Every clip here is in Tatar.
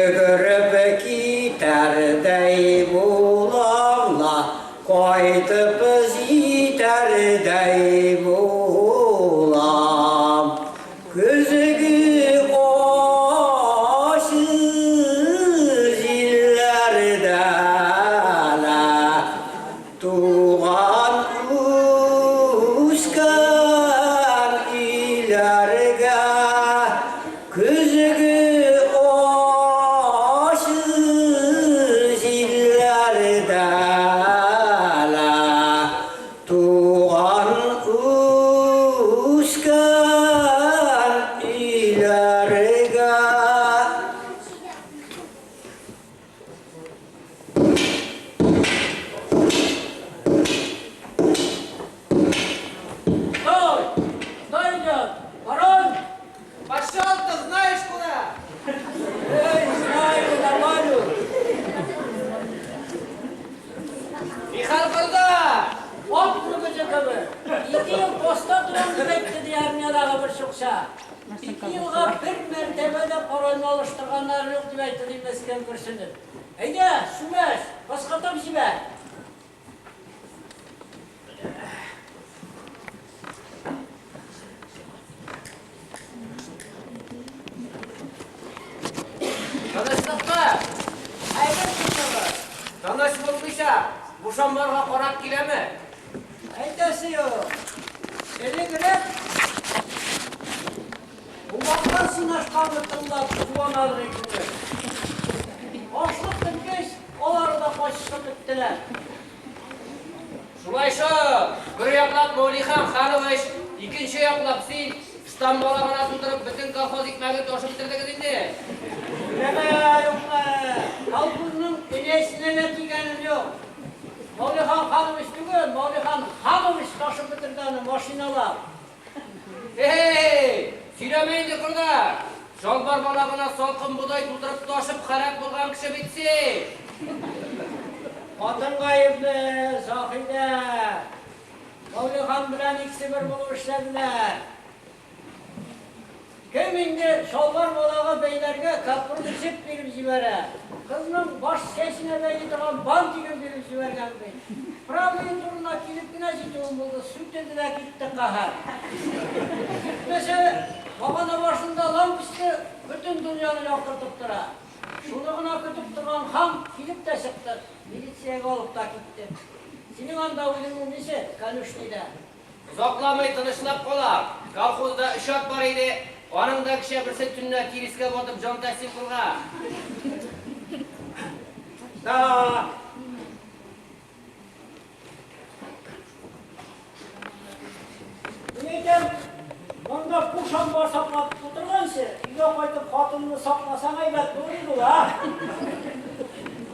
Йөгереп китәрдәй булам ла, кайтып җитәрдәй булам. Көзге ачы җилләрдә лә туган үскән өйләргә Көзге ачы җилләрдә лә туган үскән өйләргә. Стой! Куда идет? Барон! Пошел ты знаешь куда! Эй, знаю, нормально. Михаил кордаш! Ат мөгезе кебек. 2 ел поста торам дип әйтте, ди армиядәге бер чукча. 2 елга бер мәртәбә дә коралны алыштырганнары юк дип әйтте, ди мескен көрсенеп. Әйдә, сүмәш, пыскытып җибәр. Тынычлыкмы? Әйбер тотыгыз. Тыныч булмыйча, буш амбарга карак киләме? Әйтәсе юк. Элегрәк Кубаклар сынашканны тыңлап куанар күңел. Ашлык беткәч, алар да качышып беттеләр. Шулай шул, бер яклап Мәүлихан Ханович, икенче яклап син, штан балагына тутырып, бөтен колхоз икмәген ташып бетердегез инде. Сөйләмә, юкмы? Колхозның энәсенә дә тигәнем юк. Мәүлихан Ханович түгел, Мәүлихан Ханович ташып бетерде аны машиналар. Эй, сөйләмә инде, кордаш. Чалбар балагына салкын бодай тутырып ташып харап булган кеше бит син. Хатын гаепле, Заһидә. Мәүлихан белән икесе бер булып эшләделәр. Кем инде чалбар балагы бәйләргә капрон җеп биреп җибәрә? Кызның баш чәченә бәйли торган бантигын биреп җибәргән бит. Правление турына килеп кенә җитүем булды, сүтелде дә китте каһәр. Җитмәсә, багана башында лампочка бөтен дөньяны яктыртып тора. Шуны гына көтеп торган хам килеп тә чыкты, милициягә алып та китте. Синең анда үзеңнең ничек, конюшныйда? Озакламый тынычлап кала. Колхозда өч ат бар иде. Аның да кичә берсе төнлә тирескә батып җан тәслим кылган. Да. Мин әйтәм, монда буш амбар саклап утырганчы, өйгә кайтып хатынны сакласаң әйбәт булыр иде ул, а?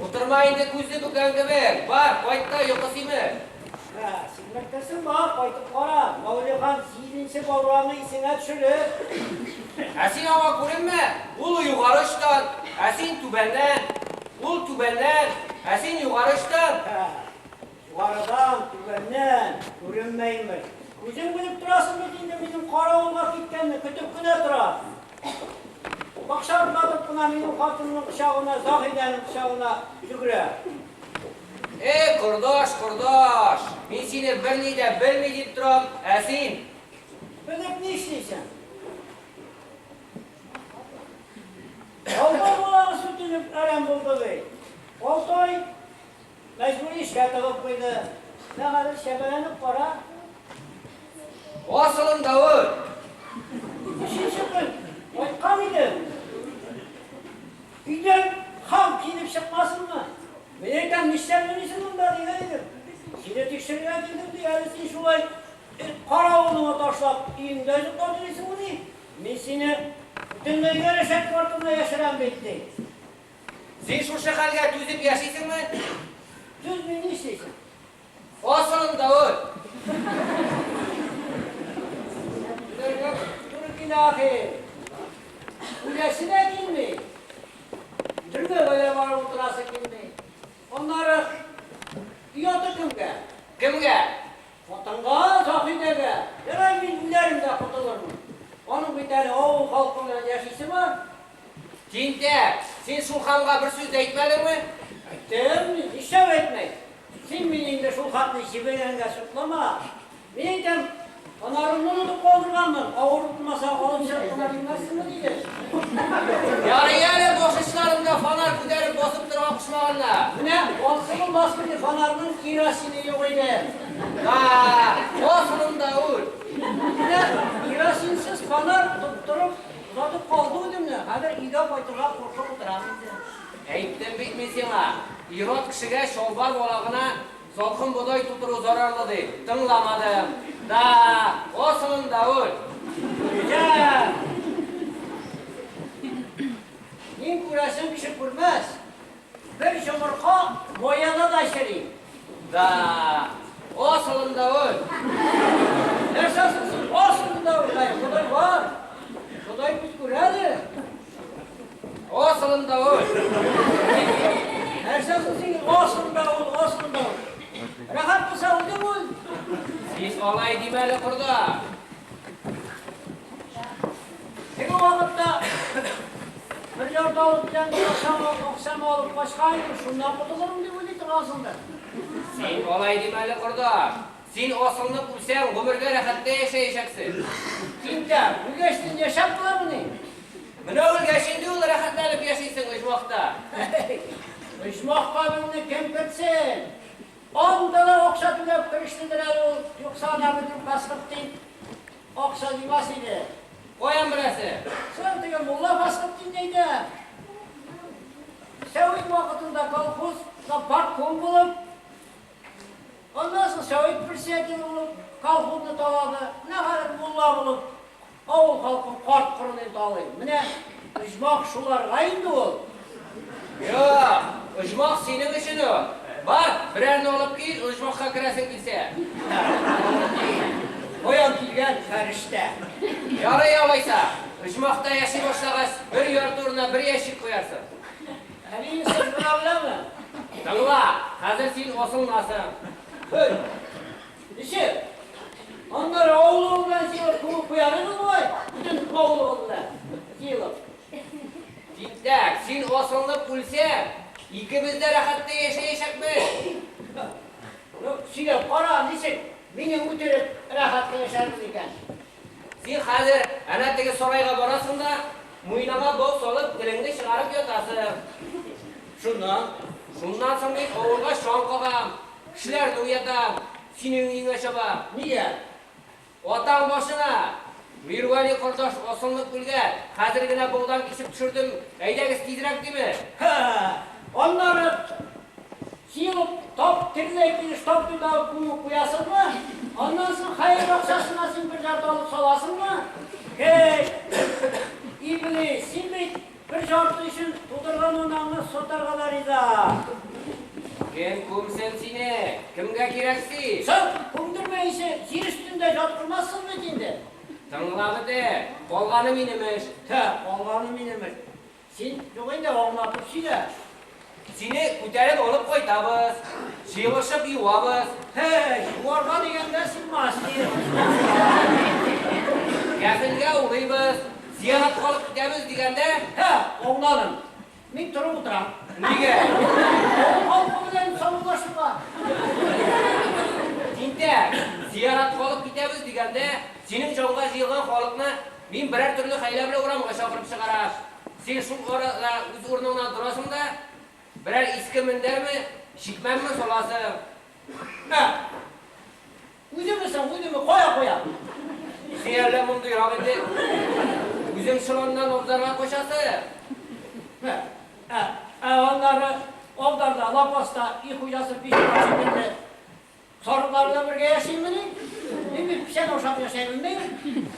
Утырма инде күзле бүкән кебек. Бар, кайт та йокы симер. Ә, симертерсең, бар, кайтып кара. Мәүлихан җиденче баураны исеңә төшерер. Ә син аңа күренмә, ул югары очтан, ә син түбәннән. Ул түбәннән, ә син югары очтан. Ә, югарыдан, түбәннән күренмәйме? Үзең белеп торасың бит инде минем каравылга киткәнне, көтеп кенә тора. Бакча артына кына минем хатынның кочагына, Заһидәнең кочагына йөгерә. Эй, кордаш, кордаш, мин сине берни дә белми дип торам, ә син? Белеп ни эшлисең? Алда балагы сүтелеп әрәм булды бит. 6 ай мәҗбүри эшкә тыгып куйды. Менә хәзер чәбәләнеп кара. Асылында ул. Өченче көн кайткан идем. Өйдән хам килеп чыкмасынмы? Мин әйтәм, нишләп йөрисең монда дигән идем. Сине тикшерергә килдем ди, әле син шулай каравылыңа ташлап өеңдә йоклап йөрисеңме ди. Мин сине бөтенләйгә рәшәткә артына яшерәм бит ди. Син шушы хәлгә түзеп яшисеңме? Түзми нишлисең? Асылында ул. Түзәргә туры килә ахир. Үләсе дә килми. Төрмәгә дә барып утырасы килми. Аннары ояты кемгә? Кемгә? Хатынга, Заһидәгә. Ярай мин үләрем дә котылырмын. Аның бит әле авыл халкы белән яшисе бар. Тинтәк! Син шул хамга бер сүз дә әйтмәдеңме? Әйттем, нишләп әйтмәй? Син мине инде шул хатны җибәргәнгә судлама. Мин әйтәм, фонарымны онытып калдырганмын, авыр булмаса алып чыгып кына бирмәссеңме, диде. Ярый әле баш очларында фонарь күтәреп басып торырга кушмаганнар. Менә ансы булмас инде, фонарьның керосины юк иде. Да, асылында үл. Менә керосинсыз фонарь тоттырып, озатып калды үземне. Хәзер өйгә кайтырга куркып утырам инде. Әйттем бит мин сиңа, ир-ат кешегә чалбар балагына салкын бодай тутыру зарарлы дип, тыңламадың. Да, асылында үл. Җә! Мин күрәсем кеше күрмәс. Бер йомырка маяда да чери. Да, асылында үл. Нәрсәсен син асылында үл, Ходай бар. Ходай күз күрәде. Асылында үл. Нәрсәсен син асылында үл, асылында үл. Рәхәт булса үзең үл. Син алай димә әле, кордаш. Теге вакытта бер ярты алып белән акчам алып качкан идем, шуннан котылырмын дип уйлый торгансыңдыр. Син алай димә әле, кордаш. Син асылынып үлсәң, гомергә рәхәттә яшәячәксең. Тинтәк, үлгәч яшәп буламыни? Менә үлгәч инде ул рәхәтләнеп яшисең оҗмахта. Оҗмах кабереңне кем кертсен? Анда да акча түләп керешледер әле ул, юкса ана бөтен паспорт акча җыймас иде. Каян беләсең? Соң теге мулла паспорт әйтә. Сәвит вакытында колхозда партком булып, аннан соң сәвит председателе булып, колхозны талады. Менә хәзер мулла булып, авыл халкын карт корыны талый. Менә оҗмах шуларга инде ул. Юк, оҗмах синең өчен ул. Бар, берәрне алып кил, оҗмахка керәсең килсә. Каян килгән фәрештә? Ярый алайса, оҗмахта яши башлагач, бер ярты урынына бер ящик куярсың. Әниең сез була беләме? Тыңла, хәзер син асылынасың. Һей, ничек? Аннары авылы белән җыелып күмеп куяр идең бугай, бөтен авылы белән җыелып. Тинтәк, син асылынып үлсәң, икебез дә рәхәттә яшәячәкбез. Ну, сөйләп кара, ничек мине үтереп рәхәттә яшәрбез икән? Син хәзер әнә теге сарайга барасың да, муеныңа бау салып, телеңне чыгарып ятасың. Шуннан? Шуннан соң мин авылга чаң кагам, кешеләрне уятам, синең өеңә чабам. Нигә? Атаң башына! Мирвәли кордаш асылынып үлгән, хәзер генә баудан кисеп төшердем, әйдәгез тизрәк диме? Һа, аннары җыелып тап тереләй килеш тап тутагы күмеп куясыңмы? Аннан соң хәер акчасына син бер жарты алып саласыңмы? Һей, иблис, син бит бер жарты өчен тудырган анаңны сатарга да риза. Кем күмсен сине? Кемгә кирәк син? Соң, күмдермәенчә җир өстендә яткырмассың бит инде. Тыңла бете, калганы минем эш. Тә, калганы минем эш. Син юк инде аңлатып сөйлә. Сине күтәреп алып кайтабыз, җыелышып юабыз. Һей, юарга дигәндә син мастер. Кәфенгә урыйбыз, зияратка алып китәбез дигәндә, Һә, аңладым. Мин торып утырам. Нигә? Авыл халкы белән саубуллашырга. Тинтәк, зияратка алып китәбез дигәндә, синең җанга җыелган халыкны мин берәр төрле хәйлә белән урамга чакырып чыгарам. Син шул арада үз урыныңнан торасың да, берәр иске мендәрме, чикмәнме саласың. Ә, үземе соң, үземе кая куям? Син әллә мондыйрак инде. Үзең чоланнан абзарга качасың. Ә, ә, аннары абзарда, лапаста, өй хуҗасы пич шикелле сарыклар белән бергә яшиммени? Мин бит печән ашап яшәймен.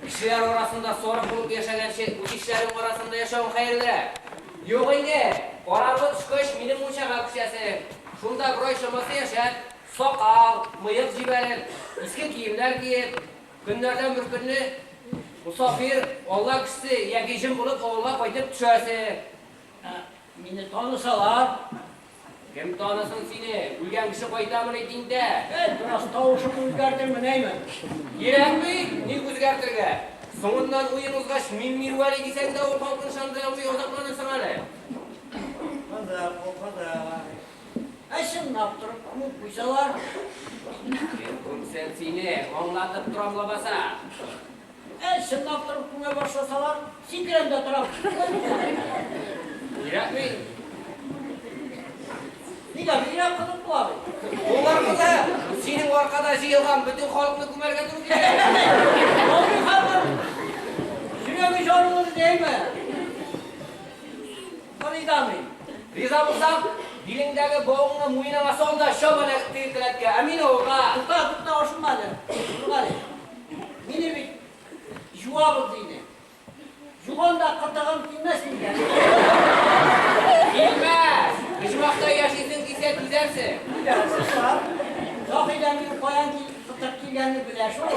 Кешеләр арасында сарык булып яшәгәнче, үз ишләрең арасында яшәвең хәерлерәк. Юк инде, караңгы төшкәч минем мунчага күчәсең. Шунда бер ай чамасы яшәп, сакал, мыек җибәреп, иске киемнәр киеп, көннәрдән бер көнне мусафир, Алла кешесе яки җен булып авылга кайтып төшәсең. Ә, мине танысалар? Кем танысын сине? Үлгән кеше кайтамыни, тинтәк? Әй, бераз тавышымны үзгәртермен, әйме? Кирәкми, ник үзгәртергә? Соңыннан уен узгач, мин Мирвәли дисәң дә, ул халкын ышандыра алмый азапланырсың әле. чынлап торып күмеп куйсалар? Кем күмсен сине, аңлатып торам лабаса. Ә чынлап торып күмә башласалар, сикерәм дә торам. Кирәкми. Нигә бигрәк кызык була бит. Болар кызы, синең аркада җыелган бөтен халыкны күмәргә туры килә. Абый ханым, йөрәге жарылыр димә. Ризамын. Риза булсаң, билеңдәге бавыңны муеныңа сал да чап әнә теге келәткә, ә мин авылга. Тукта, тукта, ашынма әле. Нургали. Мине бит җуабыз диде. Жуганда кытыгым килмәс микән? Килмәс! Оҗмахта яшисең килсә түзәрсең. Түзәрсең, Заһидә минем каян кытык килгәнне белә шул.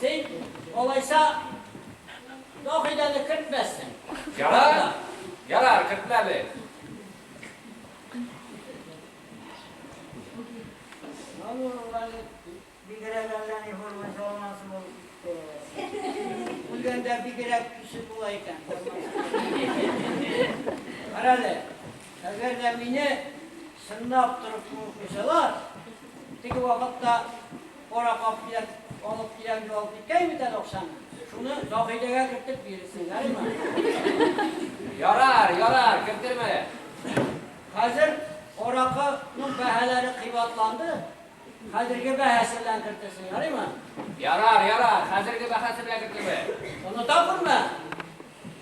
Син алайса Заһидәне кертмәссең. Ярар, ярар, кертмәбез. Бигрәк әллә ни форма салмасы булып китте. Үлгәндә бигрәк көче була икән. Карале, әгәр дә мине чынлап торып күмеп куйсалар, теге вакытта кара кап килә, алып киләм дип алып киткән бит әле акчаны. Шуны Заһидәгә кертеп бирерсең, ярыймы? Ярар, ярар, кертерме. Хәзер аракының бәһаләре кыйбатланды. Хәзерге бәһасе белән кертерсең, ярыймы? Ярар, ярар, хәзерге бәһасе белән кертерме. Оныта күрмә.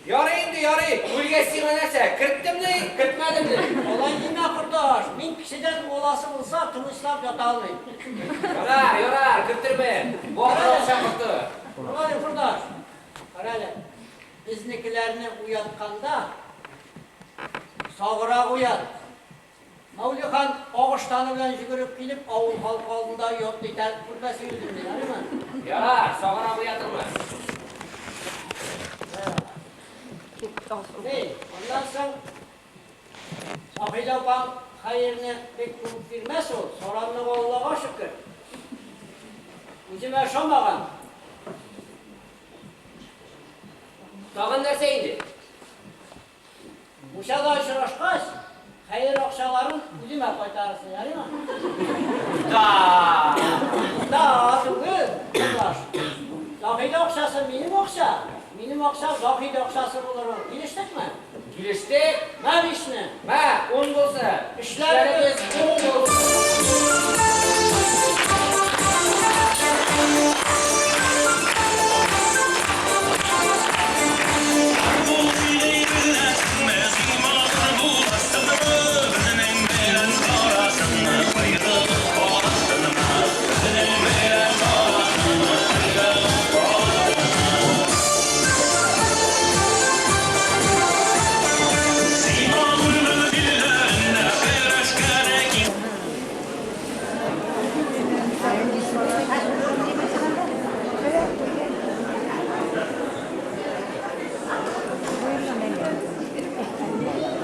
Ярый инде, ярый. Үлгәч сиңа нәрсә? Керттем ни, кертмәдем ни? Алай димә, кордаш. Мин кешедән аласы булса, тынычлап ята алмыйм. Ярар, ярар, кертерме. Бакыр акча корты. Нургали кордаш, карале, безнекеләрне уятканда саграк уят. Мәүлихан агыштаны белән йөгереп килеп, авыл халкы алдында оят итә күрмәсен үзеңне, ярыймы? Ярар, саграк уятырмын. Эй, аннан соң Заһидә апаң хәерне бик күп бирмәс ул, саранлыгы Аллага шөкер. Үземә ошамаган. Тагын нәрсә инде? Мунчада очрашкач, хәер акчаларын үземә кайтарырсың, ярыймы? Да! Да, түгел, кордаш. Заһидә акчасы минем акча, минем акча Заһидә акчасы булыр ул. Килештекме? Килештек. Мә бишне. Мә, ун булсын. Эшләребез уң булсын.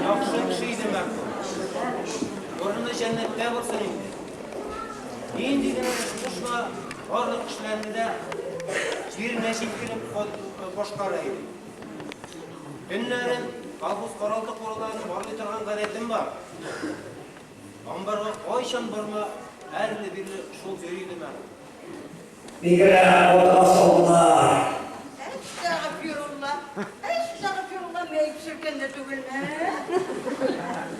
Яхшы кеше иде мәрхүм. Урыны җәннәттә булсын инде. Нинди генә эш кушма, барлык эшләрне дә җиренә җиткереп башкара иде. Төннәрен колхоз каралты-кураларын барлый торган гадәтем бар. Амбарга кайчан барма, әрле-бирле шул йөри иде мәрхүм. Бигрәк атка салдылар. Әстәгъфирулла, әстәгъфирулла, мәет селкенде түгелме?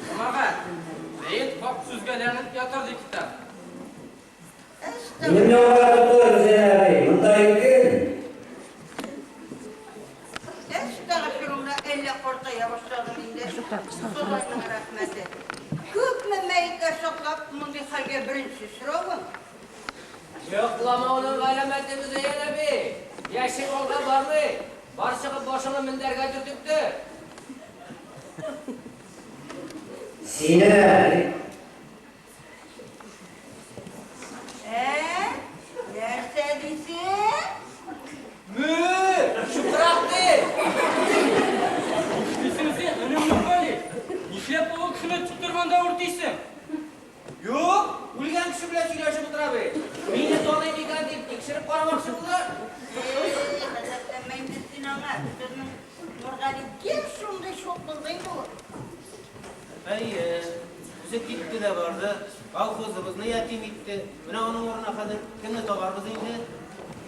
Җәмәгать, мәет хак сүзгә ләгънәт ятыр ди китап. Минем янга тотыр, Зәйнәб әби, монда иркен. Әстәгъфирулла, әллә картая башладым инде. Ходайның рәхмәте. Күпме мәетләр саклап, мондый хәлгә беренче соравым. Йокламауның галәмәте, Мөзәйян әби. Яшең алга бармый. Бар чыгып башыңны мендәргә төртеп төр. Сине Ә? Нәрсә дисең? Мө, чукрак ди. Нишлисең син, энем Нургали? Нишләп олы кешене тик-торганда үртисең? Юк, үлгән кеше белән сөйләшеп утыра бит. Мине таный микән дип тикшереп карамакчы булды. Эй, гаҗәпләнмә инде син аңа. Безнең Нургали гел шундый шул. Шук булды инде ул. Әйе, үзе китте дә барды, колхозыбызны ятим итте. Менә аның урынына хәзер кемне табарбыз инде?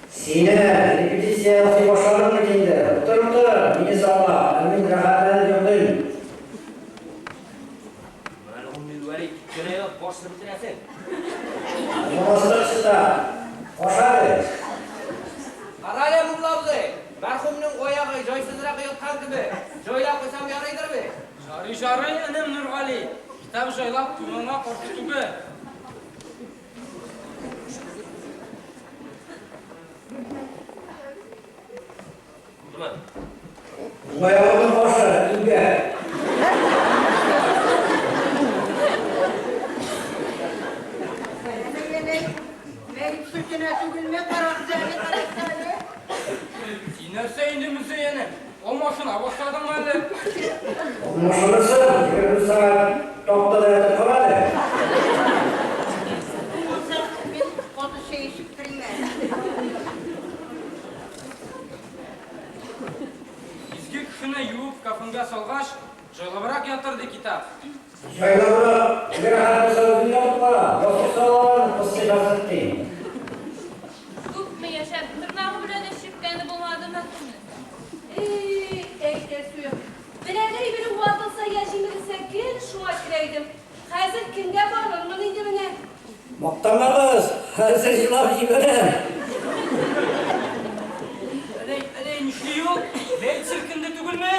Сине репетиция ясый башладың бит инде. Утыр, утыр, мине сакла, ә мин рәхәтләнеп йоклыйм. Мәлгунь Мирвәли, кенә ят, башны бетерәсең. Йомасыдыр чыта. Аша әле. Карале, мулла абзый, мәрхүмнең аягы җайсызрак яткан кебек. Җайлап куйсам ярыйдыр бит? Жарый, жарый, энем Нургали. Китап җайлап куйганга каршы түгел. Булдымы? Аягының башы түбә. Әле, мәет сүтенә түгелме? Карагыз әле, карагыз әле. Син нәрсә инде, Мөзәянә? Алмашына башладыңмы әллә? Алмашынырсың, 21 сәгать тактада ятып кара әле. Булса, мин каты чәй эчеп торыйм әле. Изге кешене юып кафенга салгач, җайлабрак ятыр, ди китап. Җайлабрак, теге рәхәт булса үзең ятып кара, ястык салаларын пыскый Фәсхетдин. Күпме яшәп, тырнагы белән дә чирткәне булмады мәрхүмнең. Эй, әйтәсе юк. Берәр әйбере ватылса я җимерелсә, гел шуңа керә идем. Хәзер кемгә барырмын инде менә? Мактанмагыз, хәзер елап җибәрәм. Әләй, әләй, нишли ул? Мәет селкенде түгелме?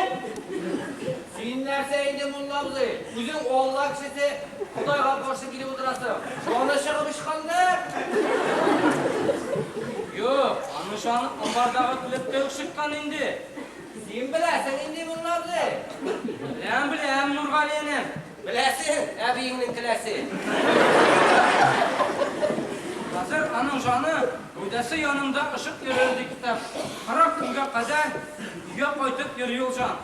Син нәрсә инде, мулла абзый? Үзең Алла кешесе, Ходайга каршы килеп утырасың. Җаны чыгып очкандыр. Юк, аның җаны амбардагы келәттә үк чыккан инде. Син беләсең инде, мулла абзый. Беләм, беләм, Нургали энем. Беләсең, әбиеңнең келәсе. Хәзер аның җаны гәүдәсе янында очып йөрер, ди китап. 40 көнгә кадәр өйгә кайтып йөри ул җан.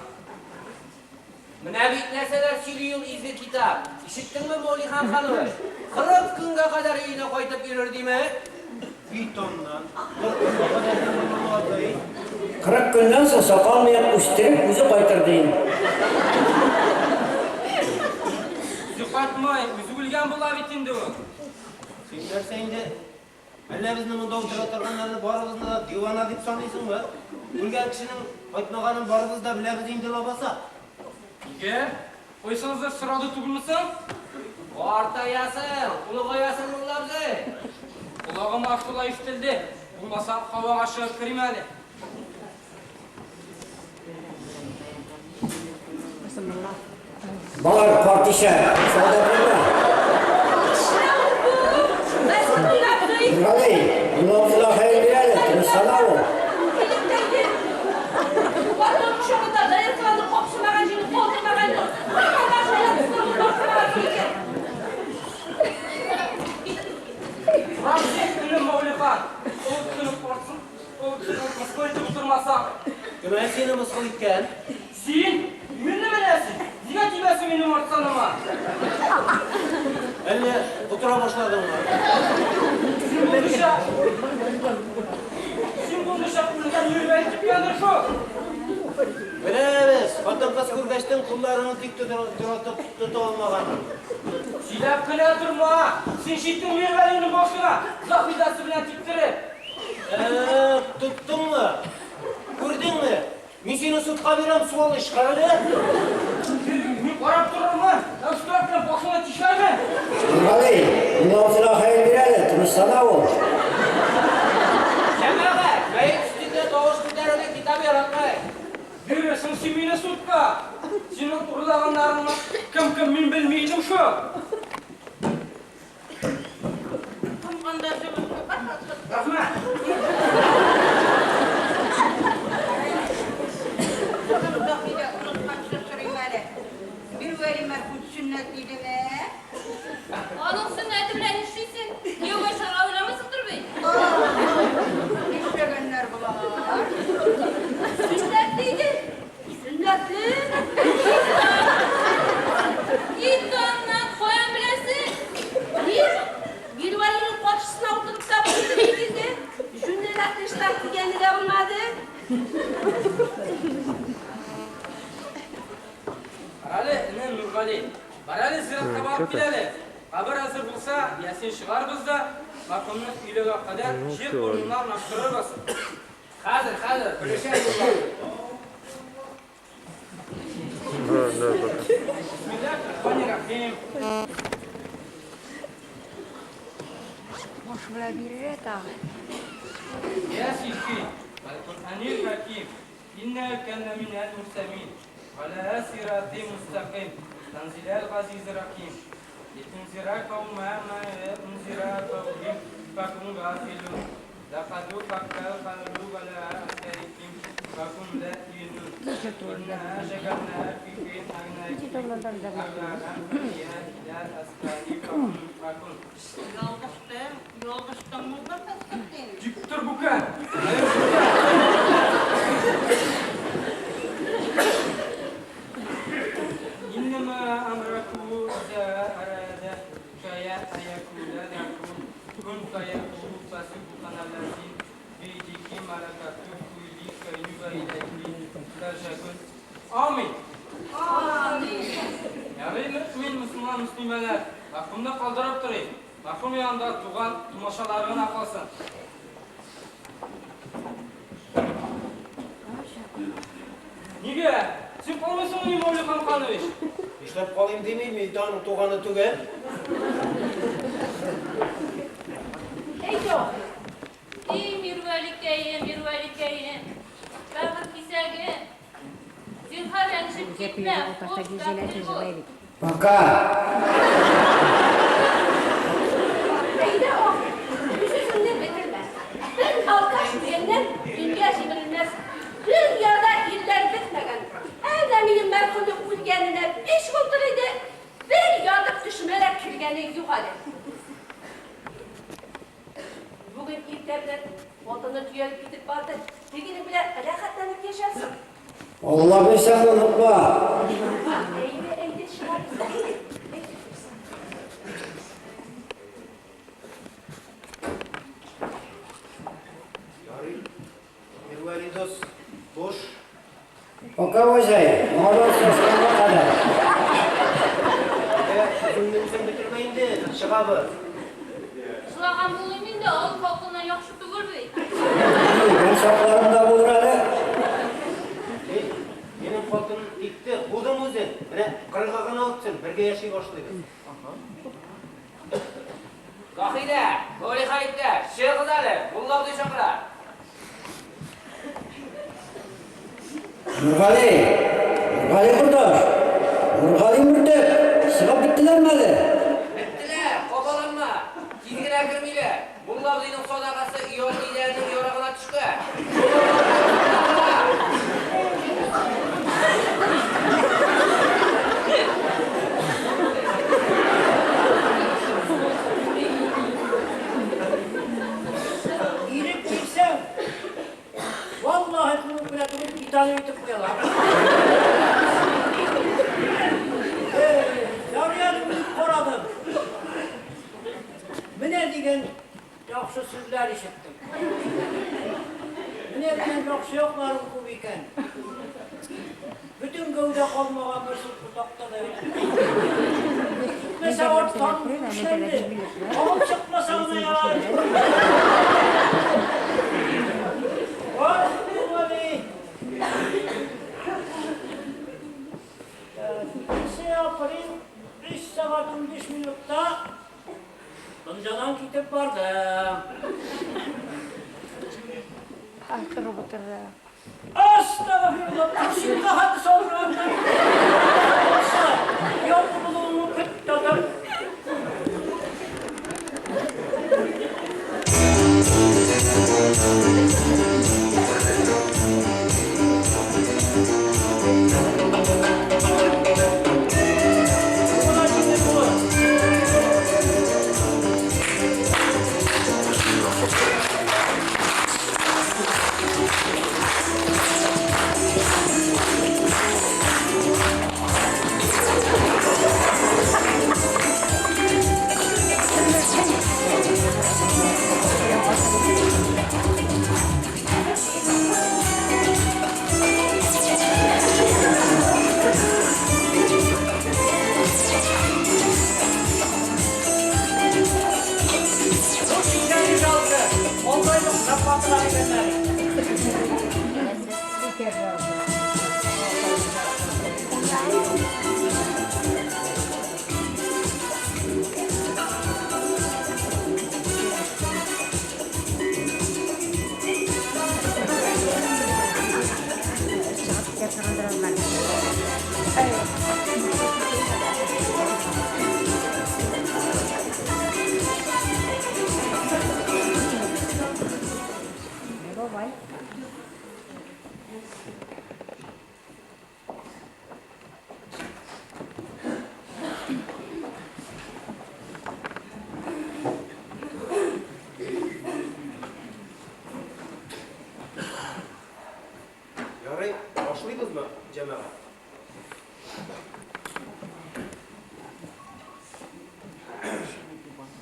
Менә бит нәрсәләр сөйли ул изге китап. Ишеттеңме, Мәүлихан ханым? 40 көнгә кадәр өенә кайтып йөрер диме? Бит аннан. 40 көнгә кадәр мулла абзый. 40 көннән соң сакал-мыек үстереп, үзе кайтыр, дим. Үзе кайтмый, үзе үлгән була бит инде ул. Син нәрсә инде? Әллә безне монда утыра торганнарны барыбызны да дивана дип саныйсыңмы? Үлгән кешенең кайтмаганын барыбыз да беләбез инде лабаса. Нигә? Кайсыгыздыр сорады түгелме соң? Картаясың, олыгаясың, мулла абзый. Колагыма шулай ишетелде. Булмаса, һавага чыгып керим әле. Бар, картишә, сауда булма. Нишләү бу? Нәрсә мулла абзый? Нургали, мулла абзыйга хәер бир әле, тынычлана ул. Килеп керде. Ватан кочагында дояркаларны капшамаган җире калдырмаган. Урманда шулай тормаган икән. Рәхмәт, энем Мәүлихан. Ул кешене картсын, ул кешене мыскыл итеп утырмасаң. Кем әле сине мыскыл иткән? Син мине беләсең. Нигә тибәсең минем артканыма? Әллә котыра башладыңмы? Син булмыйча, син булмыйча үлгән йөргән типкәндер шул. Беләбез, хатын-кыз күргәчтен кулларыңны тик тота алмаганын. Сөйләп кенә торма. Син читең Мирвәлинең башына Заһидәсе белән типтереп. Тоттыңмы? Күрдеңме? Мин сине судка бирәм, сволочь, карале. Мин карап торырмын. Әүстәк белән башыңа тишәрмен. Нургали, мулла абзыйга хәер бир әле, тынычлана ул. Җәмәгать, мәет өстендә тавыш күтәрүне китап яратмый. Бирерсең син мине судка. Синең урлаганнарыңны кем-кем мин белми идем шул. Комганда җылы су бар хәзер. Рәхмәт. Кызым Заһидә, онытканчы сорыйм әле. Мирвәли мәрхүм сөннәт дидеме? Аның сөннәте белән нишлисең? Кияүгә чыгарга уйламыйсыңдыр бит? Нишләгәннәр болар? Сөннәтле иде. Сөннәтле. Кит аннан, каян беләсең? Мин Мирвәлинең каршысына утырып та булды бит инде. Җүнлерәк эшләр дигәне дә булмады. Карале, энем Нургали, бар әле зиратка барып кил әле. Кабер әзер булса, ясин чыгарбыз да, мәрхүмне өйләгә кадәр җир урынына урнаштырырбыз. Хәзер, хәзер, белешәм юллар. Бисмиллаһир-рахманир-рахим. Баш белән бирелә тагы. Ясин вәл-Коръәнил хәким. Иннәкә ләминәл мурсәлин. Галә сирати мустәкыйм. Тәнзиләл газизир рәхим. Литунзира каума ма унзира фәһум фәһум гафилун. Ләкад хаккал каулу галә әксәрихим фәһум лә юминун. Иннә җәгалнә фи әгънакихим әгълалән фәһия иләл әзкани фәһум юкмәхүн. Ялгыштым, ялгыштым, мулла Фәсхетдин. Тик тор, бүкән! Иннәмә әмрәкү изә әрәдә шәйә әйәкүлә ләкү кун фәйәкү фәсүбханалләзи бийдихи мәрәкәтү күлли шәйни вә иләйхи тәрҗәгүн. Амин! Амин! Ярый, мөэмин мөселман мөслимәләр, мәрхүмне калдырып торыйк. Мәрхүм янында туган тумачалары гына калсын. Нигә? Син калмыйсыңмыни, Мәүли Ханканович? Нишләп калыйм дими, мин бит аның туганы түгел. Әйдә, абый. И, Мирвәликәем, Мирвәликәем, бәгырь кисәгем, зинһар рәнҗеп китмә, хуш, бәхетле бул. Пока! Әйдә, абый, үз-үзеңне бетермә. Бер алкаш үлгәннән дөнья җимерелмәс. Дөньяда ирләр бетмәгән. Әнә минем мәрхүмнең үлгәненә биш былтыр иде, бер ятып төшемә дә кергәне юк әле. Бүген иртә белән хатыны төялеп китеп барды. Тегенең белән рәхәтләнеп яшәрсең. Алла бирсә, онытма. Әйдә, әйдә, чыгабыз, әйдә, әйдә. Ярый, Мирвәли дус, хуш. Пока, Вәзәй, моңардан очрашканга кадәр. Әйдә, үзеңне үзең бетермә инде, чыгабыз. Җылаган булыйм инде, авыл халкыннан яхшы түгел бит. Минем чакларым да булыр әле. Мин, минем хатын китте, кудым үзен. Менә кырыгы гына үтсен, бергә яши башлыйбыз. Заһидә, Галиха иптәш, чыгыгыз әле, мулла абзый чакыра. Нургали! Нургали кордаш! Нургали мөртәт! Чыгып беттеләрме әле? Беттеләр, кабаланма. Тиз генә кермиләр. Мулла абзыйның садакасы өйалды идәненең ярыгына төшкән. Ирек бирсәң, валлаһи күмеп кенә түгел, бетонный итеп куялар. Ярый әле үлеп карадым. Менә дигән яхшы сүзләр ишеттем. Менә дигән яхшы якларың күп икән. Бөтен гәүдә калмаган бер шул ботакта да юк. Җитмәсә арттан күшәлде. Алып чыкмаса гына ярар. Бар, Нургали. Икенче апрель, 3 сәгать 15 минутта Дөньядан китеп барды. Торып утырды. Астагфирулла, торшинга хәтле салдырганнар. Ялгы булуыңны көт тә тор. Бу гына җиңел булыр. Ярый, башлыйбызмы, җәмәгать?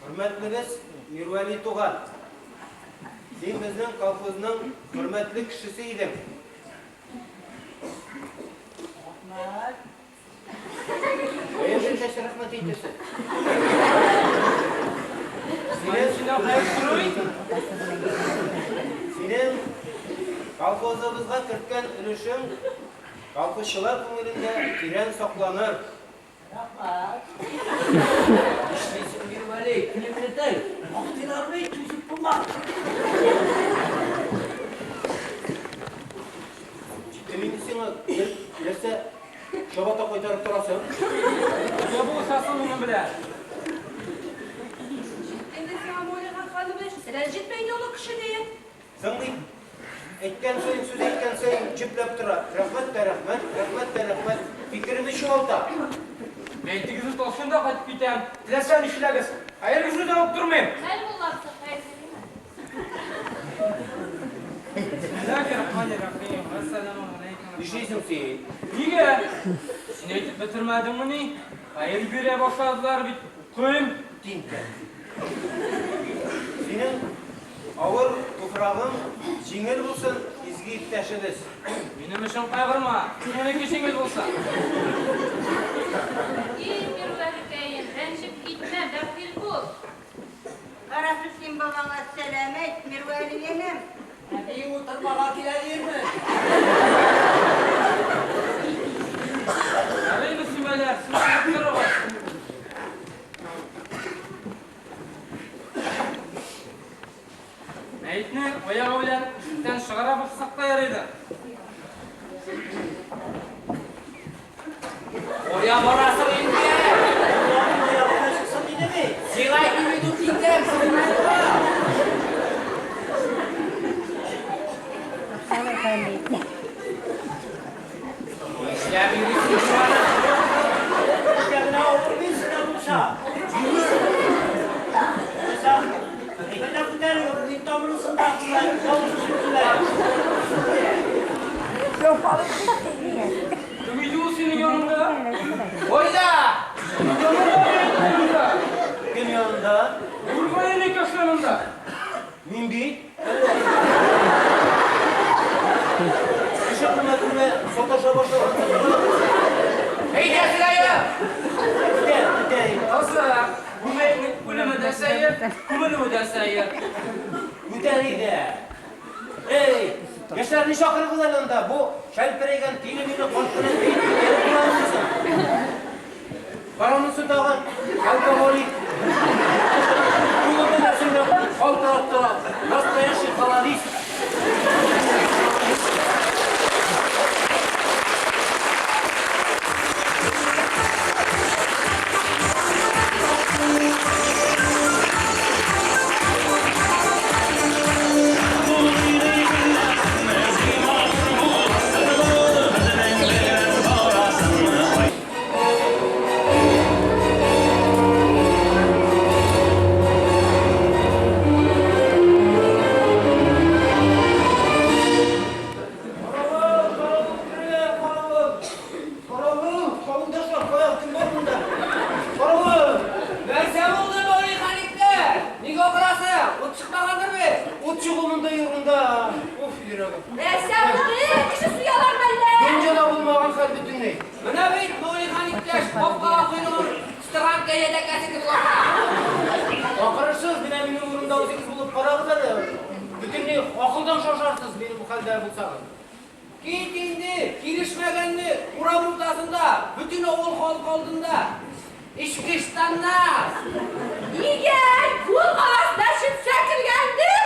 Хөрмәтлебез Мирвәли туган, син безнең колхозның хөрмәтле кешесе идең. Рәхмәт. Каян шунча рәхмәт әйтәсең? Синнән синнән хәер сорый. Синең колхозыбызга керткән өлешең колхозчылар күңелендә тирән сакланыр. Рәхмәт. Нишлисең, Мирвәли, килемлетай? Мактыйлар бит, түзеп булмас. Җитте инде сиңа, гел нәрсә чабата кайтарып торасың? Нигә булышасың минем белән? Инде сиңа Муллихан ханым рәнҗетмә инде олы кешене. Соң бит, әйткән саен, сүз әйткән саен җөпләп тора. Рәхмәт тә рәхмәт, рәхмәт тә рәхмәт. Фикеремне чуалта. Мәетегезне ташыйм да кайтып китәм. Теләсә нишләгез. Хәерегезне дә алып тормыйм. Хәл булларсы, хәер димә. Бисмиллахир-рахманир-рахим. Әссәламү галәйкүм. Нишлисең син? Нигә? Син әйтеп бетермәдеңмени? Хәер бирә башладылар бит. Укыйм. Тинтәк. Синең авыр туфрагың җиңел булсын, изге иптәшебез. Минем өчен кайгырма. Синеке җиңел булсын. И, Мирвәликәем, рәнҗеп китмә, бәхил бул. Гарәфетдин бабаңа сәлам әйт, Мирвәли энем. Әби утырмага килә дирме? Ярый, мөслимәләр, сез чыгып торыгыз. Мәетне аягы белән ишектән чыгара бассак та ярый иде. Кая барасың инде? Аягы белән чыксын диде бит. Сиңа әйтмим бит ул тинтәк, синнән тора. Нишләп йөрисең шулай? Безгә генә авыр бит сездә булса. Булса, әйбәтләп күтәрегез, мин тамырысын да шулай, Кем иде ул синең яныңда? Кайда? Синең яныңда, минем янымда. Кем янында? Мирвәли энекәш янында. Мин бит. Кеше хөрмәтенә саташа башлаган. Әйдә, Сөләйм! Үтә, үтә. Кызык, бу мәетнең үлеме дә сәер, күмелүе дә сәер. Үтә иде. Эй, яшьләрне чакырыгыз әле анда. Бу шәлперәйгән тиле мине карт белән бит күтәреп тора алмыйсың. Баронысы тагын алкоголик. Кулында нәрсәне калтырап тора. Настоящий халалист. Каравыл, каравыл, керә, каравыл. Каравыл, авылдашлар, кая, кем бар монда? Каравыл! Нәрсә булды, Мәүлихан иптәш? Нигә акырасың? Ут чыкмагандыр бит? Ут чыгу монда югында. Уф, йөрәгем. Нәрсә булды? Кеше суялар мәллә? Дөньяда булмаган хәл бөтенләй. Менә бит Мәүлихан иптәш капкага койрыгын кыстырган кәҗә тәкәсе кебек акыра. Акырырсыз, менә минем урында үзегез булып карагыз әле. Бөтенләй акылдан шашарсыз минем бу хәлдә булсагыз. Кит инде, килешмәгәнне, урам уртасында, бөтен авыл халкы алдында. Эчке штаннар! Нигә юл арасына чүпчә кергәндер?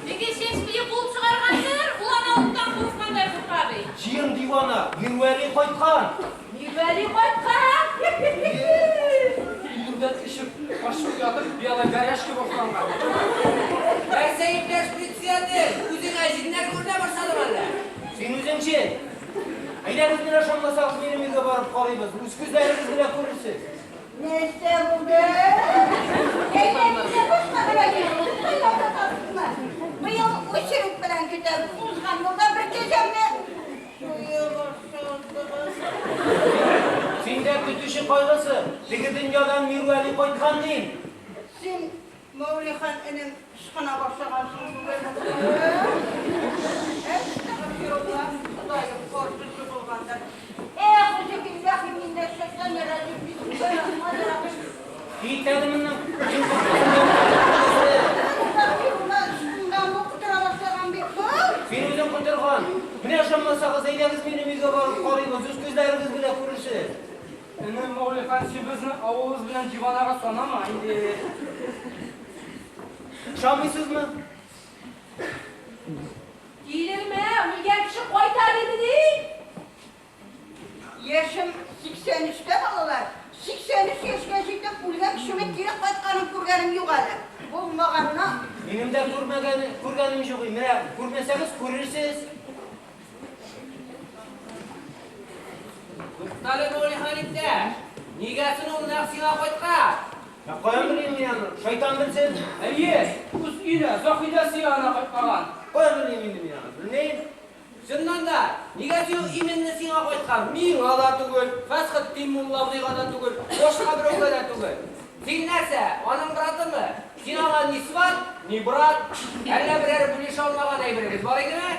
Теге чәчкене куып чыгаргандыр, ул аны уттан курыккандай курка бит. Җыен дивана, Мирвәли кайткан! Мирвәли кайткан! Өеңдән эчеп, качып ятып, белая горячка башланган. Нәрсә, иптәш председатель, үзеңә җеннәр күренә башладымы әллә? Син үзең җен! Әйдәгез менә ышанмасагыз, минем өйгә барып карыйбыз, үз күзләрегез белән күрерсез. Нәрсә булды? Әйдә, мине башка берәүгә сайлатасызмы? Быел очередь белән көтәм. Узган елда бер кәҗәмне суеп ашадыгыз. Синдә көтүче кайгысы, теге дөньядан Мирвәли кайткан дим. Син, Мәүлихан энем, ышкына башлагансың бүген. Әстәгъфирулла, Ходаем каршысы булгандыр. Әгъузу биллаһи минәш-шайтанир-раҗим. Бисмиллаһир-рахманир-рахим. Кит әле моннан, җен куркытудан. Әстәгъфирулла, ышкынган бу, котыра башлаган бит бу. Син үзең котырган. Менә ышанмасагыз, әйдәгез минем өйгә барып карыйбыз, үз күзләрегез белән күрерсез. Энем Мәүлихан, син безне авылыбыз белән диванага санама инде. Ышанмыйсызмы? Килерме, үлгән кеше кайта димени? Яшем 83-тә, балалар. 83 яшькә җитеп, үлгән кешенең кире кайтканын күргәнем юк әле. Булмаганына. Минем дә күрмәгән, күргәнем юк. Менә күрмәсәгез, күрерсез. Туктале, Мәүлихан иптәш. Нигә соң ул нәкъ сиңа кайткан? Ә каян белим мин аны? Шайтан белсен. Әйе, үз өенә, Заһидәсе янына кайтмаган. Каян белим инде мин аны? Белмим. Чыннан да, нигә соң именно сиңа кайткан? Миңа да түгел, Фәсхетдин мулла абзыйга да түгел, башка берәүгә дә түгел. Син нәрсә, аның братымы? Син аңа ни сват, ни брат. Әллә берәр бүлешә алмаган әйберегез бар идеме?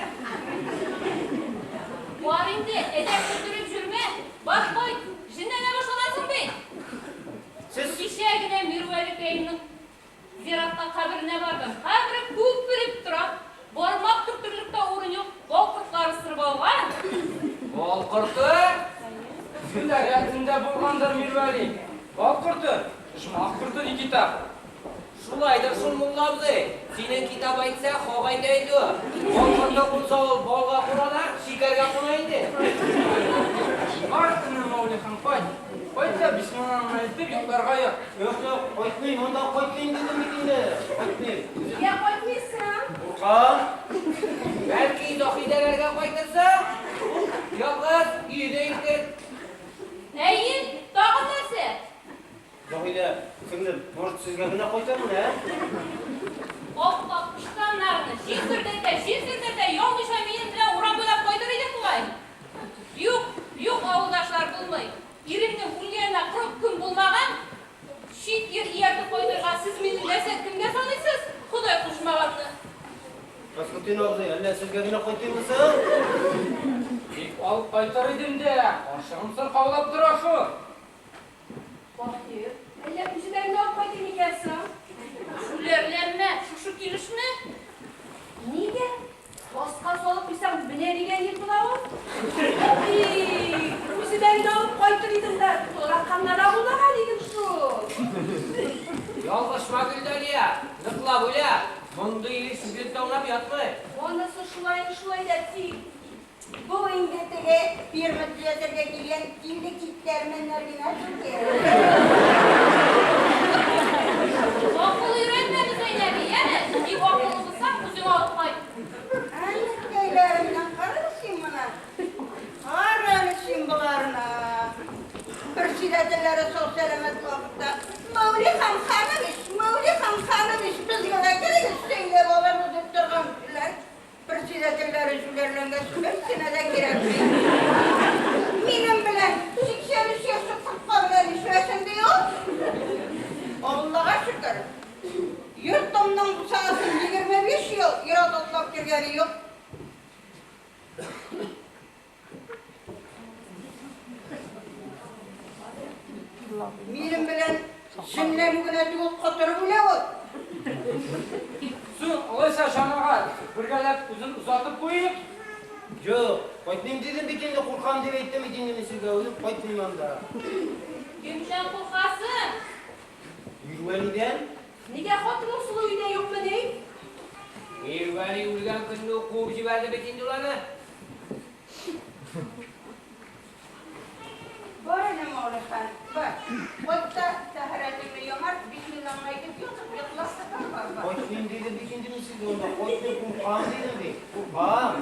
Бар инде, әдәп көттереп йөрмә. Бар кайт, җенләнә башлагансың бит. Сез Кичә генә Мирвәликәемнең зиратка каберенә бардым. Кабере күпереп тора. Бармак төртерлек тә урын юк. Бал кортлары сырып алган. Бал корты? Син дә рәтендә булгандыр, Мирвәли. Бал корты, оҗмах корты ди китап. Шулайдыр шул, мулла абзый. Синең китап әйтсә, хак әйтә инде ул. Бал корты кунса ул балга куна да, шикәргә куна инде. Бар, энем Мәүлихан, кайт. Кайт та бисмиллаңны әйтеп йокларга ят. Юк, юк, кайтмыйм, анда кайтмыйм дидем бит инде. Кайтмыйм. Нигә кайтмыйсың? Куркам. Бәлки Заһидәләргә кайтырсың? Ялгыз, өе дә иркен. Әйе, тагын нәрсә? Заһидә, сеңлем, может, сезгә генә кайтырмын, ә? Ап-ак ыштаннарны җилфердәтә, җилфердәтә, ялмыйча минем белән урам буйлап кайтыр идең бугай. Юк, юк, авылдашлар, булмый. Иремнең үлгәненә 40 көн булмаган, чит ир ияртеп кайтырга сез мине нәрсә, кемгә саныйсыз? Ходай кушмаганны. Фәсхетдин абзый, әллә сезгә генә кайтыйммы соң? Бик алып кайтыр идем дә, карчыгым сырхаулап тора шул. Бахир, әллә үземә генә алып кайтыйм икән соң? Җүләрләнмә, шушы килешме? Нигә? Баска салып куйсаң, менә дигән ир була ул. И, үземә генә алып кайтыр идем дә, тараканнар агулаган идем шул. Ялгышма, Гөлдания, ныклап уйла. Мондый эш гел таунап ятмый. Анысы шулай, шулай да тик. Бу инде теге фирма төзәтергә килгән тиле китәрмәннәр генә түгел. Акыл өйрәтмәде Зәйнәби, яме? Тик акыллы булсаң, үзең алып кайт. Әнекәйләремнән кара син моны. Кара әле син боларны. Председательләре сау-сәламәт вакытта Мәүлихан Ханович, Мәүлихан Ханович, безгә дә керегез, сөйләп алырбыз дип торган кешеләр. Председательләре җүләрләнгәч, берсенә дә кирәкми. Минем белән 83 яшьлек кортка белән нишләсен ди ул? Аллага шөкер. Йортымның бусагасын 25 ел ир-ат атлап кергәне юк. Минем белән җенләнү генә түгел, котырып үлә ул. Соң, алай Алайса, җәмәгать, бергәләп үзен озатып куйыйк. Юк, кайтмыйм дидем бит инде, куркам дип әйттем бит инде мин сезгә, үзем кайтмыйм анда. Кемнән куркасың? Мирвәлидән? Нигә хатының Сылу өйдә юкмыни? Мирвәли үлгән көнне үк куып җибәрде бит инде ул аны. Бар әле, Мәүлихан, бар. Кайт та, тәһарәтеңне яңарт, бисмиллаңны әйтеп ятып йоклап та тор, бар, бар. Кайтмыйм дидем бит инде мин сезгә анда, кайтмыйм, куркам дидем бит, куркам.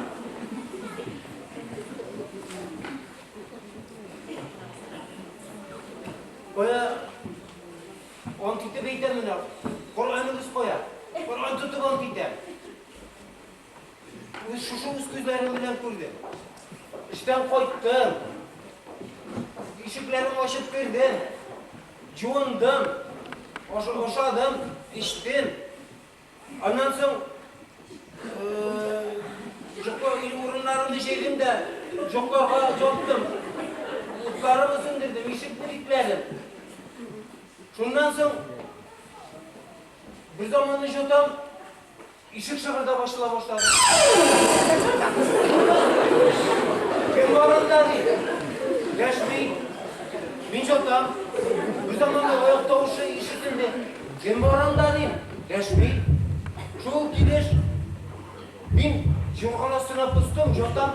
Кая, ант итеп әйтәм менә, Коръәнегез кая? Коръән тотып ант итәм. Үз шушы үз күзләрем белән күрдем. Эштән кайттым. Ишекләрен ачып кердем. Җуындым. Ашадым, эчтем. Аннан соң йокы урыннарымны җәйдем дә йокларга яттым. Утларымны сүндердем, ишекне бикләдем. Шуннан соң бер заманны жатам, Ишек шыгырдап ачыла башлады. Кем бар анда, ди. Дәшми. Мин жатам. Бер заманда аяк тавышы ишетелде. Кем бар анда, дим. Дәшми. Шул килеш мин юрган астына постым, жатам.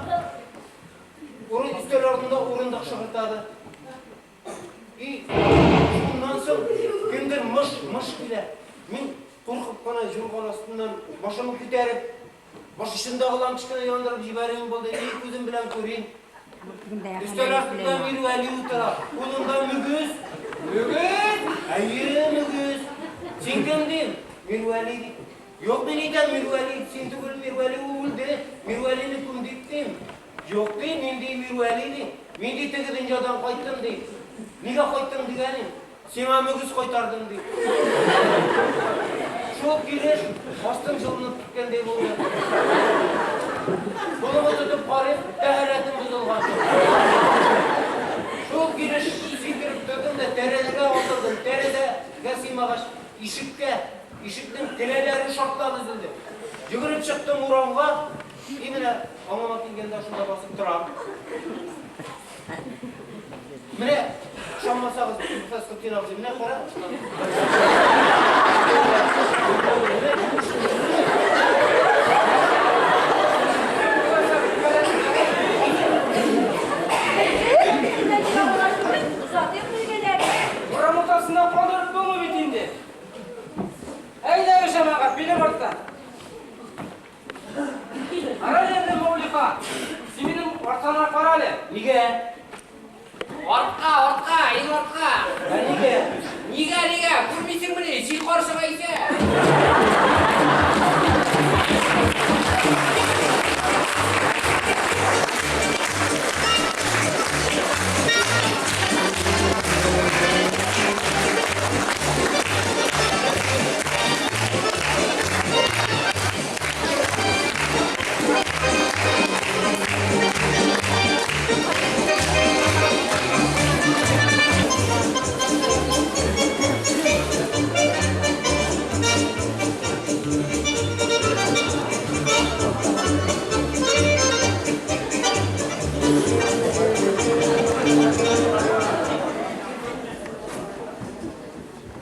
Урын өстәл артында урындык шыгырдады. И шуннан соң кемдер мыш, мыш килә. Мин куркып кына юрган астыннан башымны күтәреп, баш очындагы лампочканы яндырып җибәрүем булды. И күзем белән күрим. Өстәл артында Мирвәли утыра. Кулында мөгез. Мөгез? Әйе, мөгез. Син кем дим? Мирвәли ди. Юк, мин әйтәм, Мирвәли, син түгел, Мирвәли ул үлде. Мирвәлине күмдек дим. Юк, ди, мин ди Мирвәли ди. Мин ди теге дөньядан кайттым ди. Нигә кайттың дигәнем, сиңа мөгез кайтардым ди. Шул килеш астым җылынып киткәндәй булды. Кулымны тотып карыйм, тәһарәтем бозылган. Шул килеш сикереп тордым да тәрәзәгә атылдым. Тәрәзәгә сыймагач, ишеккә, ишекнең келәләре шартлап өзелде. Йөгереп чыктым урамга. И менә аңыма килгәндә шунда басып торам. Менә ышанмасагыз, Фәсхетдин абзый, менә кара. Урам уртасында калдырып булмый бит инде. Әйдәгез, җәмәгать, минем арттан. Карале инде, Мәүлиха. Син минем арттанрак карале. Нигә? Артка, артка, иң артка. Ә нигә? Нигә, нигә? Күрмисеңмени? Җил каршыга исә.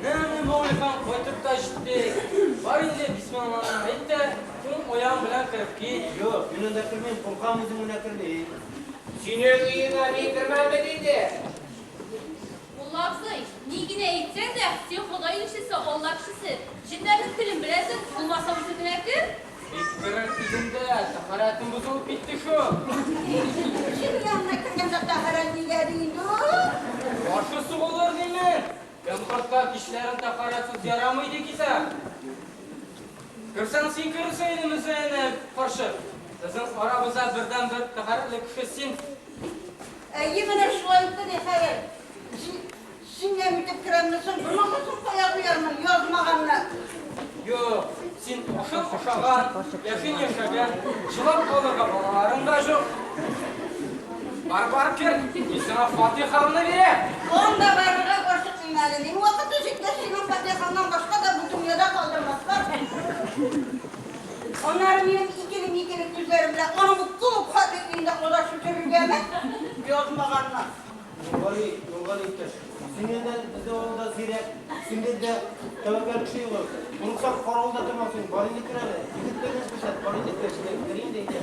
Менә Мәүлихан кайтып та җитте. Бар инде, бисмилланы әйт тә, уң аягың белән кереп кит. Юк, мин анда кермим, куркам, үзем генә кермим. Синең өеңә мин кермәм бит инде. Мулла абзый, ни генә әйтсәң дә, син Ходай илчесе, Алла кешесе. Җеннәрнең телен беләсең, булмаса үзең генә кер. Бик керер идем дә, тәһарәтем бозылып китте шул. Җен янына кергәндә тәһарәт нигә ди инде ул? Башы сугылыр димен. Кем кортка кичләрен тәһарәтсез ярамый ди кисәк. Керсәң син керерсең инде, Мөсәенә карчык. Безнең арабызда бердәнбер тәһарәтле кеше син. Әйе, менә шулай итте ди, хәер. Синнән үтеп керәмме соң, булмаса соң кая куярмын, язмаганны. Юк, син ашын ашаган, яшен яшәгән, җылап калырга балаларың да юк. Бар, бар, кер, мин сиңа фатихамны бирәм. Анда барырга ашыкмыйм әле. Мин вакыты җиткәч, синең фатихаңнан башка да бу дөньяда калдырмаслар. Аннары минем икеле-микеле күзләрем белән аның бу клуб хәтле өендә адашып йөрергәме? Язмаганнар. Нургали, Нургали иптәш, синнән дә безнең авылда зирәк, синнән дә тәвәккәл кеше юк. Курыксаң, каравылда тормасын, бар инде кер әле. Егетләрне күрсәт, бар инде кер, кер инде әйдә.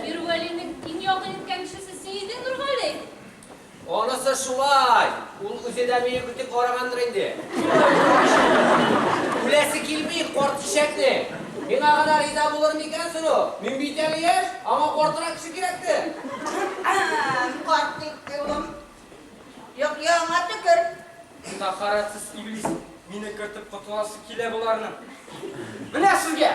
Мирвәлинең иң якын иткән кешесе син идең, Нургали. Анысы шулай. Ул үзе дә мине көтеп карагандыр инде. Үләсе килми карт ишәкнең. Миңа гына риза булыр микән соң ул? Мин бит әле яшь, аңа картрак кеше кирәктер. Карт дип, улым. Юк, яңа төкер. Тәһарәтсез иблис мине кертеп котыласы килә боларның. Менә сезгә!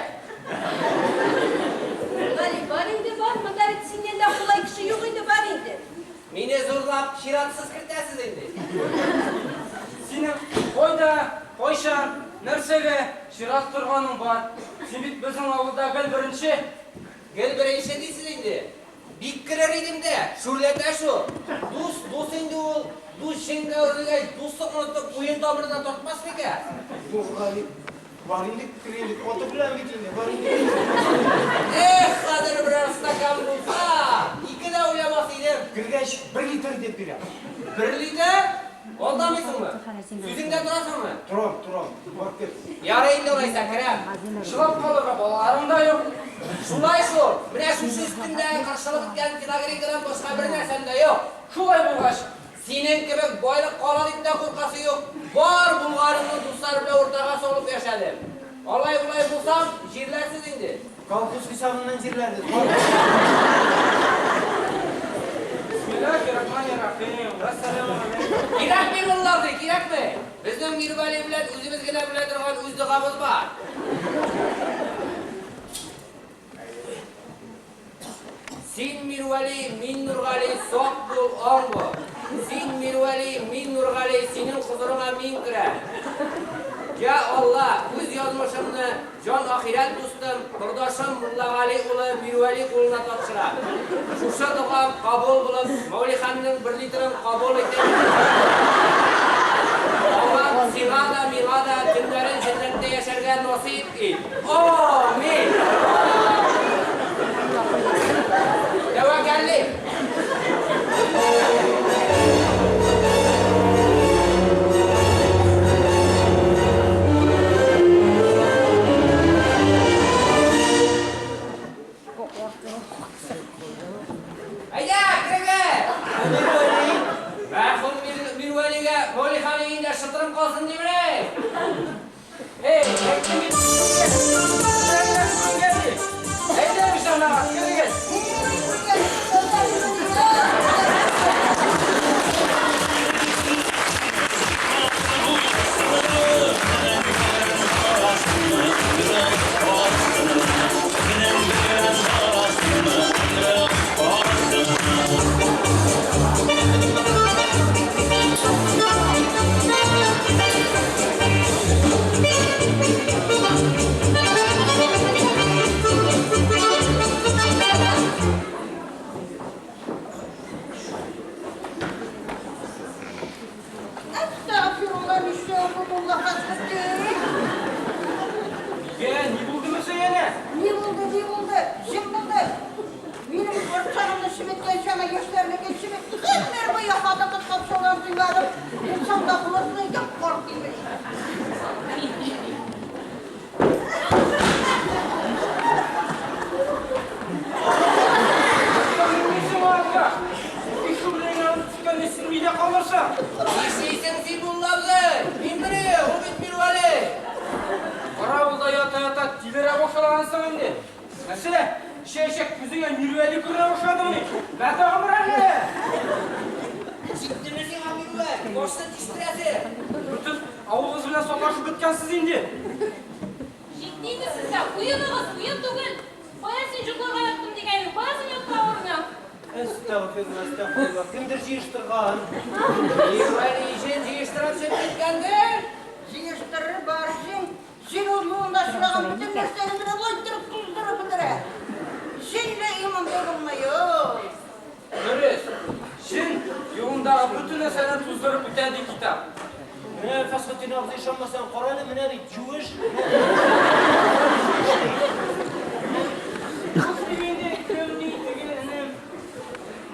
Нургали, бар инде, бар. Монда бит синнән дә кулай кеше юк инде, бар инде. Мине зурлап чиратсыз кертәсез инде. Синең кайда, кайчан, нәрсәгә чират торганың бар? Син бит безнең авылда гел беренче. Гел беренче дисез инде. Бик керер идем дә, шүрләтә шул. Дус, дус инде ул. Дус җенгә әверелгәч, дуслык онытып, куен тамырына тартмас микән? Нургали, бар инде кер инде, каты белән бит инде, бар инде. Эх, хәзер берәр стакан булса, ике дә уйламас идем. Кергәч, бер литр дип бирәм. Бер литр? Алдамыйсыңмы? Сүзеңдә торасыңмы? Торам, торам, бар кер. Ярый инде алайса, керәм. Чылап калырга балаларың да юк. Шулай шул. Менә шушы өстендәге каршылык иткән телогрейкадан башка бер нәрсәм дә юк. Шулай булгач, Синең кебек байлык кала дип тә куркасы юк. Бар булганымны дуслар белән уртага салып яшәдем. Алай-болай булсам, җирләрсез инде. Колхоз хисабыннан җирләрбез, бар. Бисмиллахиррахманиррахим. Вәссәламу алейкум. Кирәкми, мулла абзый, кирәкми. Безнең Мирвәли белән үзебез генә белә торган үз догабыз бар. Син Мирвәли, мин Нургали, сак бул, аң бул. Син Мирвәли, мин Нургали, синең хозурыңа мин керәм. Я Алла, үз язмышымны җан ахирәт дустым, кордашым Муллагали улы Мирвәли кулына тапшырам. Шушы догам кабул булып, Мәүлиханның бер литрын кабул итеп, Аллам сиңа да, миңа да төннәрен җәннәттә яшәргә насыйп ит. Амин! Тәвәккәллик! Әйдә, керегез! Мирвәли! Мәрхүм Мирвәлигә Мәүлихан өендә шытырым калсын димени? Эй, әйттем бит сезгә, әллә күренгән дип. Әйдәгез, җәмәгать, керегез. Әстәгъфирулла, нишләвең бу мулла хәзрәт? Нигә, ни булды Мөсәянә? Ни булды, ни булды? Җен булды. Минем борчагымны чеметкән чана яшьләрнеке чемет. Гомер буе хатын-кыз капшаудан туймадым. Булсаң да булырсың икән, карт имеш. Нишлисең алкаш? Ишу белән янып төшкәндә син өйдә калырсың. Нишлисең син, мулла абзый? Минмени, ул бит Мирвәли. Каравылда ята-ята тилерә башлагансың инде. Нәрсә, эчә-эчә күзеңә Мирвәли күренә башладымыни? Мә тагын бер әле! Җиттеме сиңа Мирвәли? Башны тиштерәсе. Бөтен авылыгыз белән саташып беткәнсез инде. Җитте инде сезгә, уеныгыз уен түгел. Кая син йокларга яттым дигәнең, кая син йокла урының? Әстәгъфирулла, әстәгъфирулла. Кемдер җыештырган. Мирвәли җен җыештырып чыгып киткәндер. Җыештырыр бар җен. Җен ул юлында очраган бөтен нәрсәне менә болай иттереп туздырып бетерә. Җенле иман булмый ул. Дөрес, җен юлындагы бөтен нәрсәне туздырып үтә ди китап. Менә Фәсхетдин абзый, ышанмасаң, кара әле, менә бит юеш.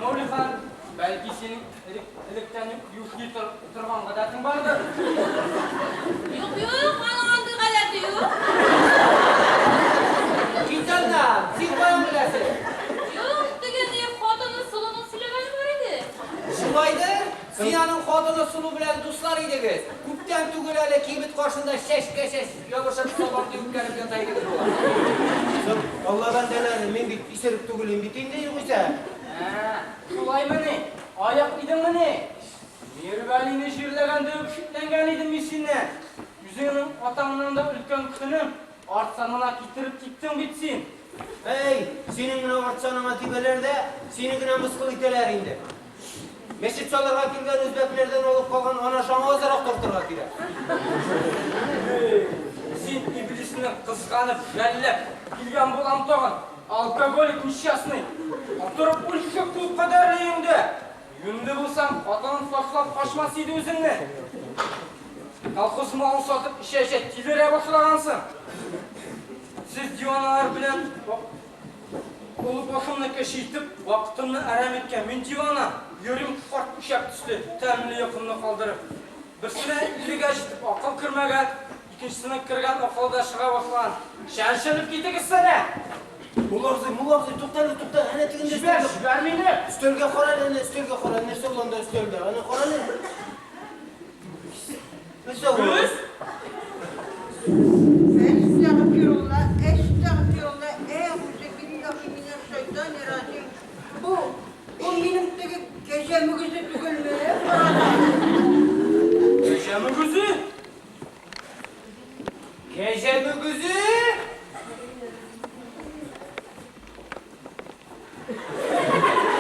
Мәүлихан, бәлки синең элек, электән үк юшли тор, торган гадәтең бардыр? Юк, юк, аның андый гадәте юк. Кит аннан, син каян беләсең? Юк, теге ни, хатыны Сылуның сөйләгәне бар иде. Шулайдыр, син аның хатыны Сылу белән дуслар идегез. Күптән түгел әле кибет каршында чәчкә-чәч ябышып сабантуй үткәреп ята идегез бугай. Соң, Алла бәндәләре, мин бит исерек түгел бит инде югыйсә. Ә, шулаймыни? Аяк идеңмени? Мирвәлине җирләгәндә үк шикләнгән идем мин синнән. Үзеңнең атаңнан да өлкән кешенең арт санына китереп типтең бит син. Әй, синең генә арт саныңа тибәләр дә, сине генә мыскыл итәләр инде. Мәчет салырга килгән үзбәкләрдән алып калган анашаңа азрак тартырга кирәк. Эй, син иблисне кызганып, жәлләп килгән булам тагын. Алкоголик несчастный. Утырып үлче кул кадәрле өеңдә. Юньле булсаң, хатының ташлап качмас иде үзеңне. Колхоз малын сатып эчә-эчә тилерә башлагансың. Сез диваналар белән олы башымны кеше итеп, вакытымны әрәм иткән мин дивана. Йөрим карт ишәк төсле, тәмле йокымны калдырып. Берсенә 50гә җитеп акыл кермәгән, икенчесенең кергән акылы да чыга башлаган. Чәнчелеп китегезсәнә! Мулла абзый, мулла абзый, тукта әле, тукта, әнә тегендә Җибәр, өстәлгә. җибәр мине! Өстәлгә кара әле, әнә өстәлгә кара, нәрсә ул анда өстәлдә? Әнә кара әле. Нәрсә ул? Күз? Әстәгъфирулла, әстәгъфирулла, әгъузу биллаһи минәш шайтанир раҗим. Бу, бу минем теге кәҗә мөгезе түгелме? Карада. Кәҗә мөгезе? Кәҗә мөгезе?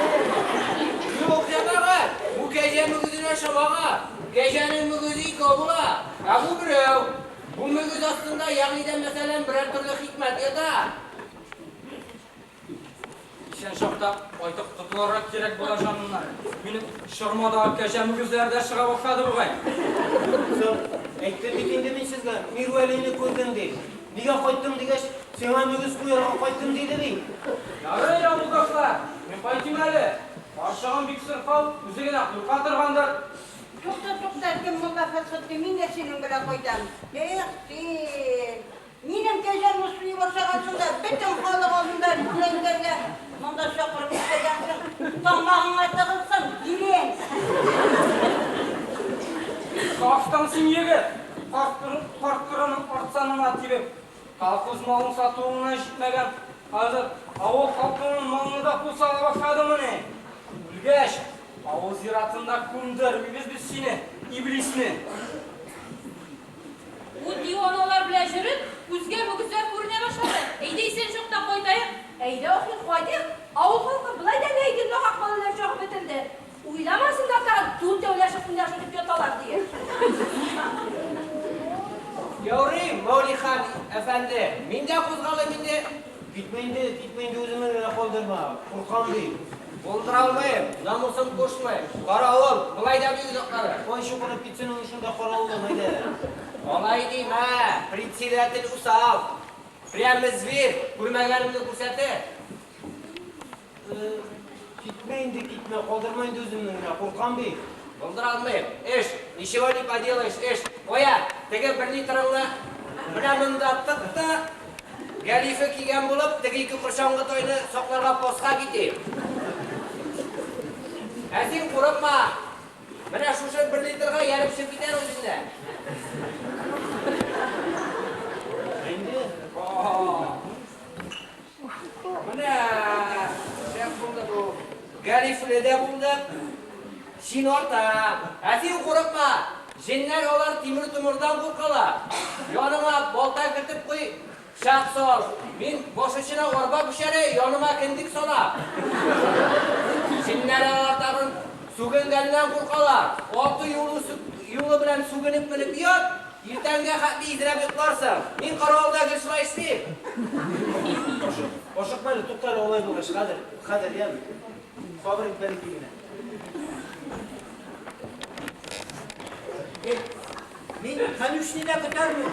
Юк, җәмәгать, бу кәҗә мөгезенә ошамаган. Кәҗәнең мөгезе икәү була, ә бу берәү. Бу мөгез астында, ягъни дә мәсәлән, берәр төрле хикмәт ята. Исән чакта кайтып котылырга кирәк була җанымнан. Минем чормадагы кәҗә мөгезләре дә чыга башлады бугай. Соң, әйттем бит инде мин сезгә, Мирвәлине күрдем дип. Нигә кайттың дигәч, сиңа мөгез куярга кайттым диде бит. Ярый, авылдашлар, мин кайтыйм әле. Карчыгым бик сырхау, үзе генә курка торгандыр. Тукта, тукта, кем мулла Фәсхетдин, мин дә синең белән кайтам. Эх, син! Минем кәҗәмне суеп ашагансың да, бөтен халык алдында ризиләнгәнгә монда чакырып үстергәнсең. Тамагыңа тыгылсын, дилән! Сафтың син, егет! Карт-корының арт санына тибеп, колхоз малын сатуыңа җитмәгән, хәзер авыл халкының малына да кул сала башладыңмыни? Үлгәч, авыл зиратында күмдермибез без сине, иблисне! Бу диваналар белән йөреп, күзгә мөгезләр күренә башлады. Әйдә исән чакта кайтаек. Әйдә, Ахмет, кайтыйк. Авыл халкы болай да нәйдер нахак балалар чагып бетерде. Уйламасыннар тагын дүртәүләшеп уйнашын дип яталар, диеп. Ярый, Мәүлихан әфәнде, мин дә кузгалыйм инде. Китмә инде, китмә инде, үземне генә калдырма. Куркам бит. Булдыра алмыйм, намусым кушмый. Каравыл, болай да бик озаклады. Кай чукынып китсен ул шунда каравылдан, әйдә. Алай димә, председатель усал. Прямо зверь, күрмәгәнемне күрсәтер. Китмә инде, китмә, калдырма инде үземне генә, куркам бит. Булдыра алмыйм. Эш, ничего не поделаешь, эш. Кая, теге бер литрыңны менә монда тык та, галифе кигән булып, теге ике корчаңгы тайны сакларга постка китим. Ә син курыкма. Менә шушы бер литрга ярып чыгып китәр үзеңне. Инде Менә шәп булды бу. Галифле дә булды. Син арта. Ә син курыкма. Җеннәр алар тимер-томырдан куркалар. Яныңа балта кертеп куй, пычак сал. Мин баш очына арба күчәре, яныма кендек сала. Җеннәр алар тагын сүгенгәннән куркалар. Алты юлы, юлы белән сүгенеп менеп ят, иртәнгә хәтле изрәп йокларсың. Мин каравылда гел шулай эшлим. Ашыкма әле, тукта әле алай булгач, хәзер, хәзер, яме. Сабыр ит бәлки генә. Мин конюшнида көтәрмен.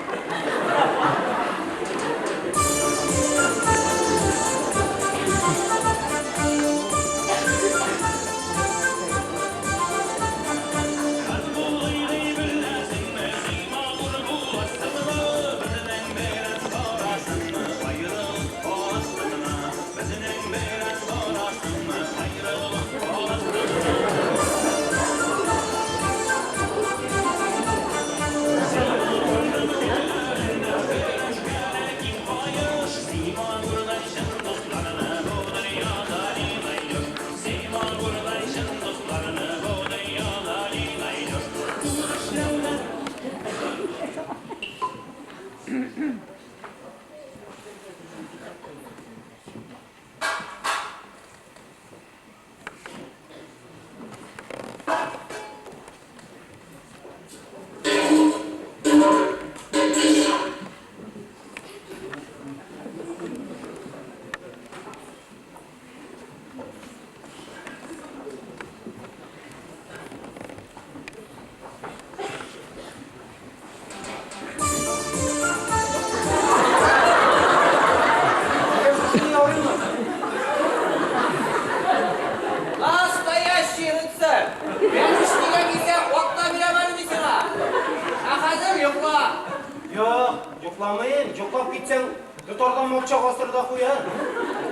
Йокламыйм, йоклап китсәң, тотардан мокча гасырда куя.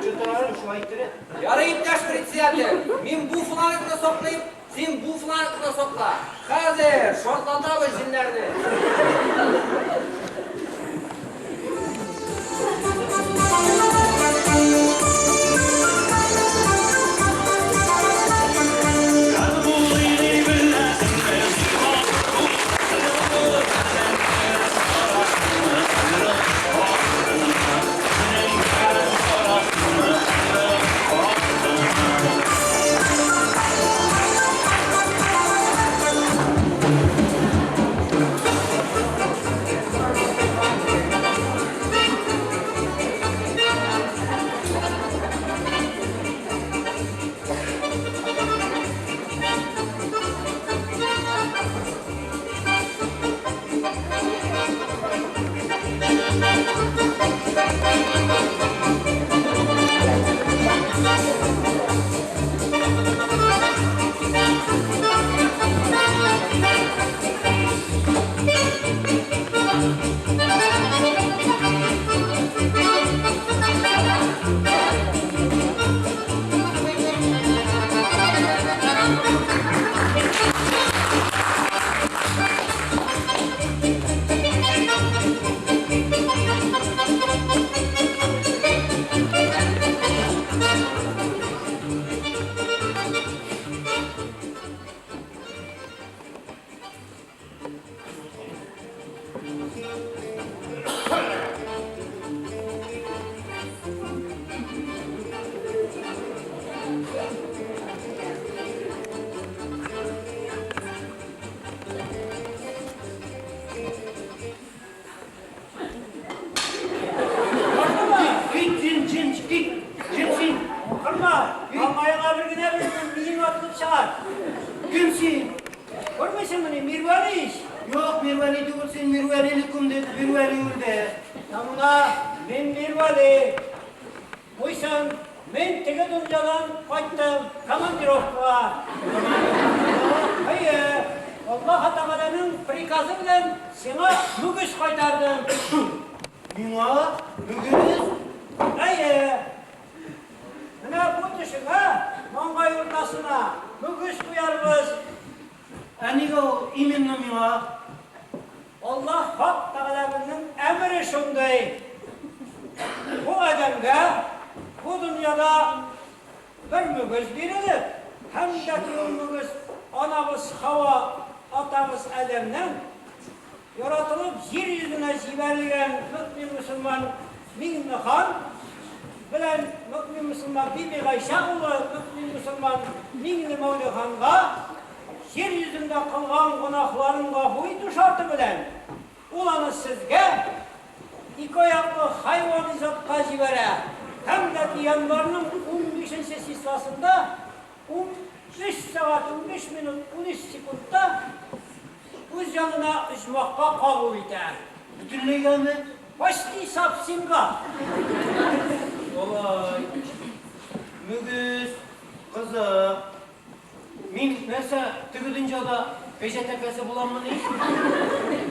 Чотар, шулай иттереп. Ярый, иптәш председатель, мин бу флангны саклыйм, син бу флангны сакла. Хәзер шартлатабыз җеннәрне. Кит, җен, җен, кит. Җен син. Кырма, маңгаеңа бер генә бирсен, миең атылып чыгар. Кем син? Күрмисеңмени, Мирвәли ич. Юк, Мирвәли түгел син, Мирвәлине күмдек, Мирвәли үлде. Тыңла, мин Мирвәли. Буйсын, мин теге дөньядан кайттым командировкага. Әйе, Аллаһ Тәгаләнең приказы белән сиңа мөгез кайтардым. Миңа мөгез? Әйе. Менә бу төшеңә, маңгай уртасына мөгез куярбыз. Ә нигә ул именно миңа? Аллаһ Хак Тәгаләбезнең әмере шундый. Бу адәмгә бу дөньяда бер мөгез бирелеп, һәм дә ки ул мөгез анабыз Хава, атабыз Адәмнән яратылып җир йөзенә җибәрелгән мөэмин мөселман Миңнехан белән мөэмин мөселман Бибигайшә улы мөэмин мөселман Миңнемәүлеханга җир йөзендә кылган гөнаһларын гафу итү шарты белән ул аны сезгә, ике аяклы хайвани затка җибәрә һәм дә ки январьның унбишенче числасында 13 сәгать 15 минут 13 секундта үз янына оҗмахка кабул итә. Бөтенләйгәме? Почти совсемга. Алай. Мөгез, кызык. Мин нәрсә, теге дөньяда кәҗә тәкәсе буламмыни?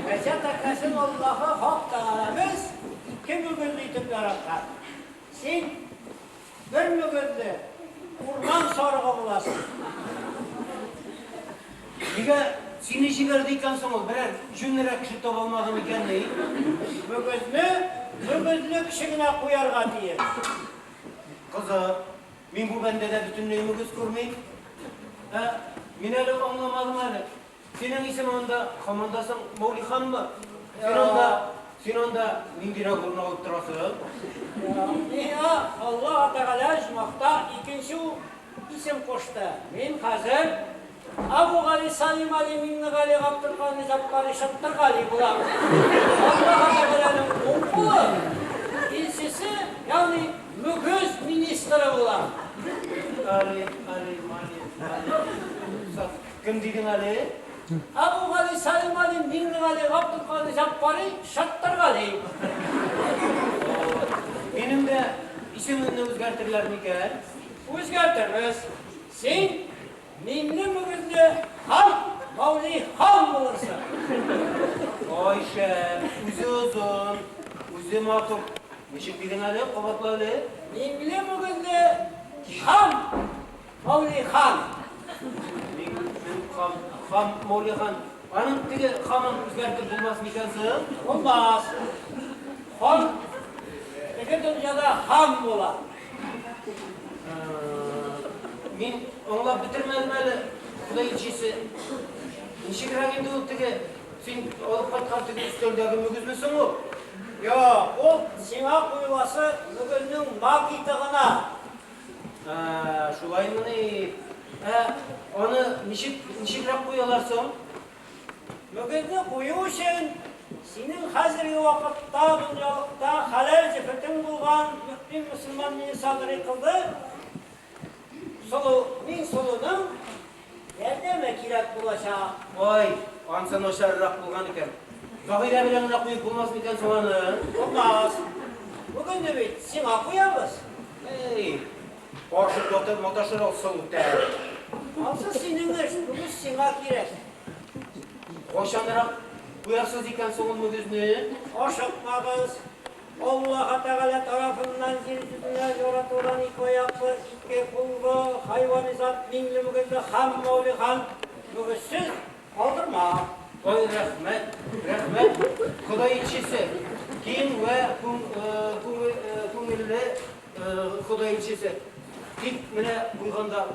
Кәҗә тәкәсен Аллаһы Хак Тәгаләбез ике мөгезле итеп яраткан. Син бер мөгезле урман сарыгы буласың. Нигә сине җибәрде икән соң ул? Берәр җүнлерәк кеше таба алмады микәнни? Мөгезне мөгезле кеше генә куярга тиеш. Кызык, мин бу бәндәдә бөтенләй мөгез күрмим. Ә, мин әле аңламадым әле. Синең исемең анда һаман да соң Мәүлиханмы? Син анда, син анда ниндирәк урын алып торасың? Миңа Аллаһ Тәгалә оҗмахта икенче исем кушты. Мин хәзер Абугали Салимали Миңнегали Габделкадир Җаппари Шыттыргали булам. Аллаһ Тәгаләнең уң кулы, илчесе, ягъни мөгез министры булам. Али, Али, Мали, Али. Кем дидең әле? Абугали Салимали Миңнегали Габделкадир Җаппари Шыттыргали. Минем дә исемемне үзгәртерләр микән? Үзгәртербез. Син миңле мөгезле хан, Мәүли хан булырсың. Ай шәп, үзе озын. Үзе матур. Ничек диген әле, кабатла әле. Миңле мөгезле хан, Мәүли хан. Миңле хан, хан, Мәүли хан. Аның теге ханын үзгәртеп булмас микән соң? Булмас. Хан теге дөньяда хан була. Мин аңлап бетермәдем әле, Ходай илчесе. Ничегрәк инде ул теге син алып кайткан теге өстәлдәге мөгезме соң ул? Юк, ул сиңа куеласы мөгезнең макеты гына. Ә, шулаймыни? Ә аны ничек ничегрәк куялар соң? Мөгезне кую өчен синең хәзерге вакытта дөньялыкта хәләл җефетең булган мөэмин мөселман Минсадри кызы Сылу, Миңсылуның ярдәме кирәк булачак. Ой, ансы начаррак булган икән. Заһирә белән генә куеп булмас микән соң аны? Булмас. Бүгенне бит сиңа куябыз. Эй, каршы ятып маташыр ул сылу тәре. Ансы синең эш, мөгез сиңа кирәк. Кайчанрак куярсыз икән соң ул мөгезне? Ашыкмагыз. Аллаһы Тәгалә тарафыннан җир йөзенә яратылган ике аяклы, ике куллы хайвани зат миңле мөгезле хан Мәүли хан мөгезсез калдырма. Ой, рәхмәт, рәхмәт, Ходай илчесе, киң вә күңелле Ходай илчесе. Тик менә куйганда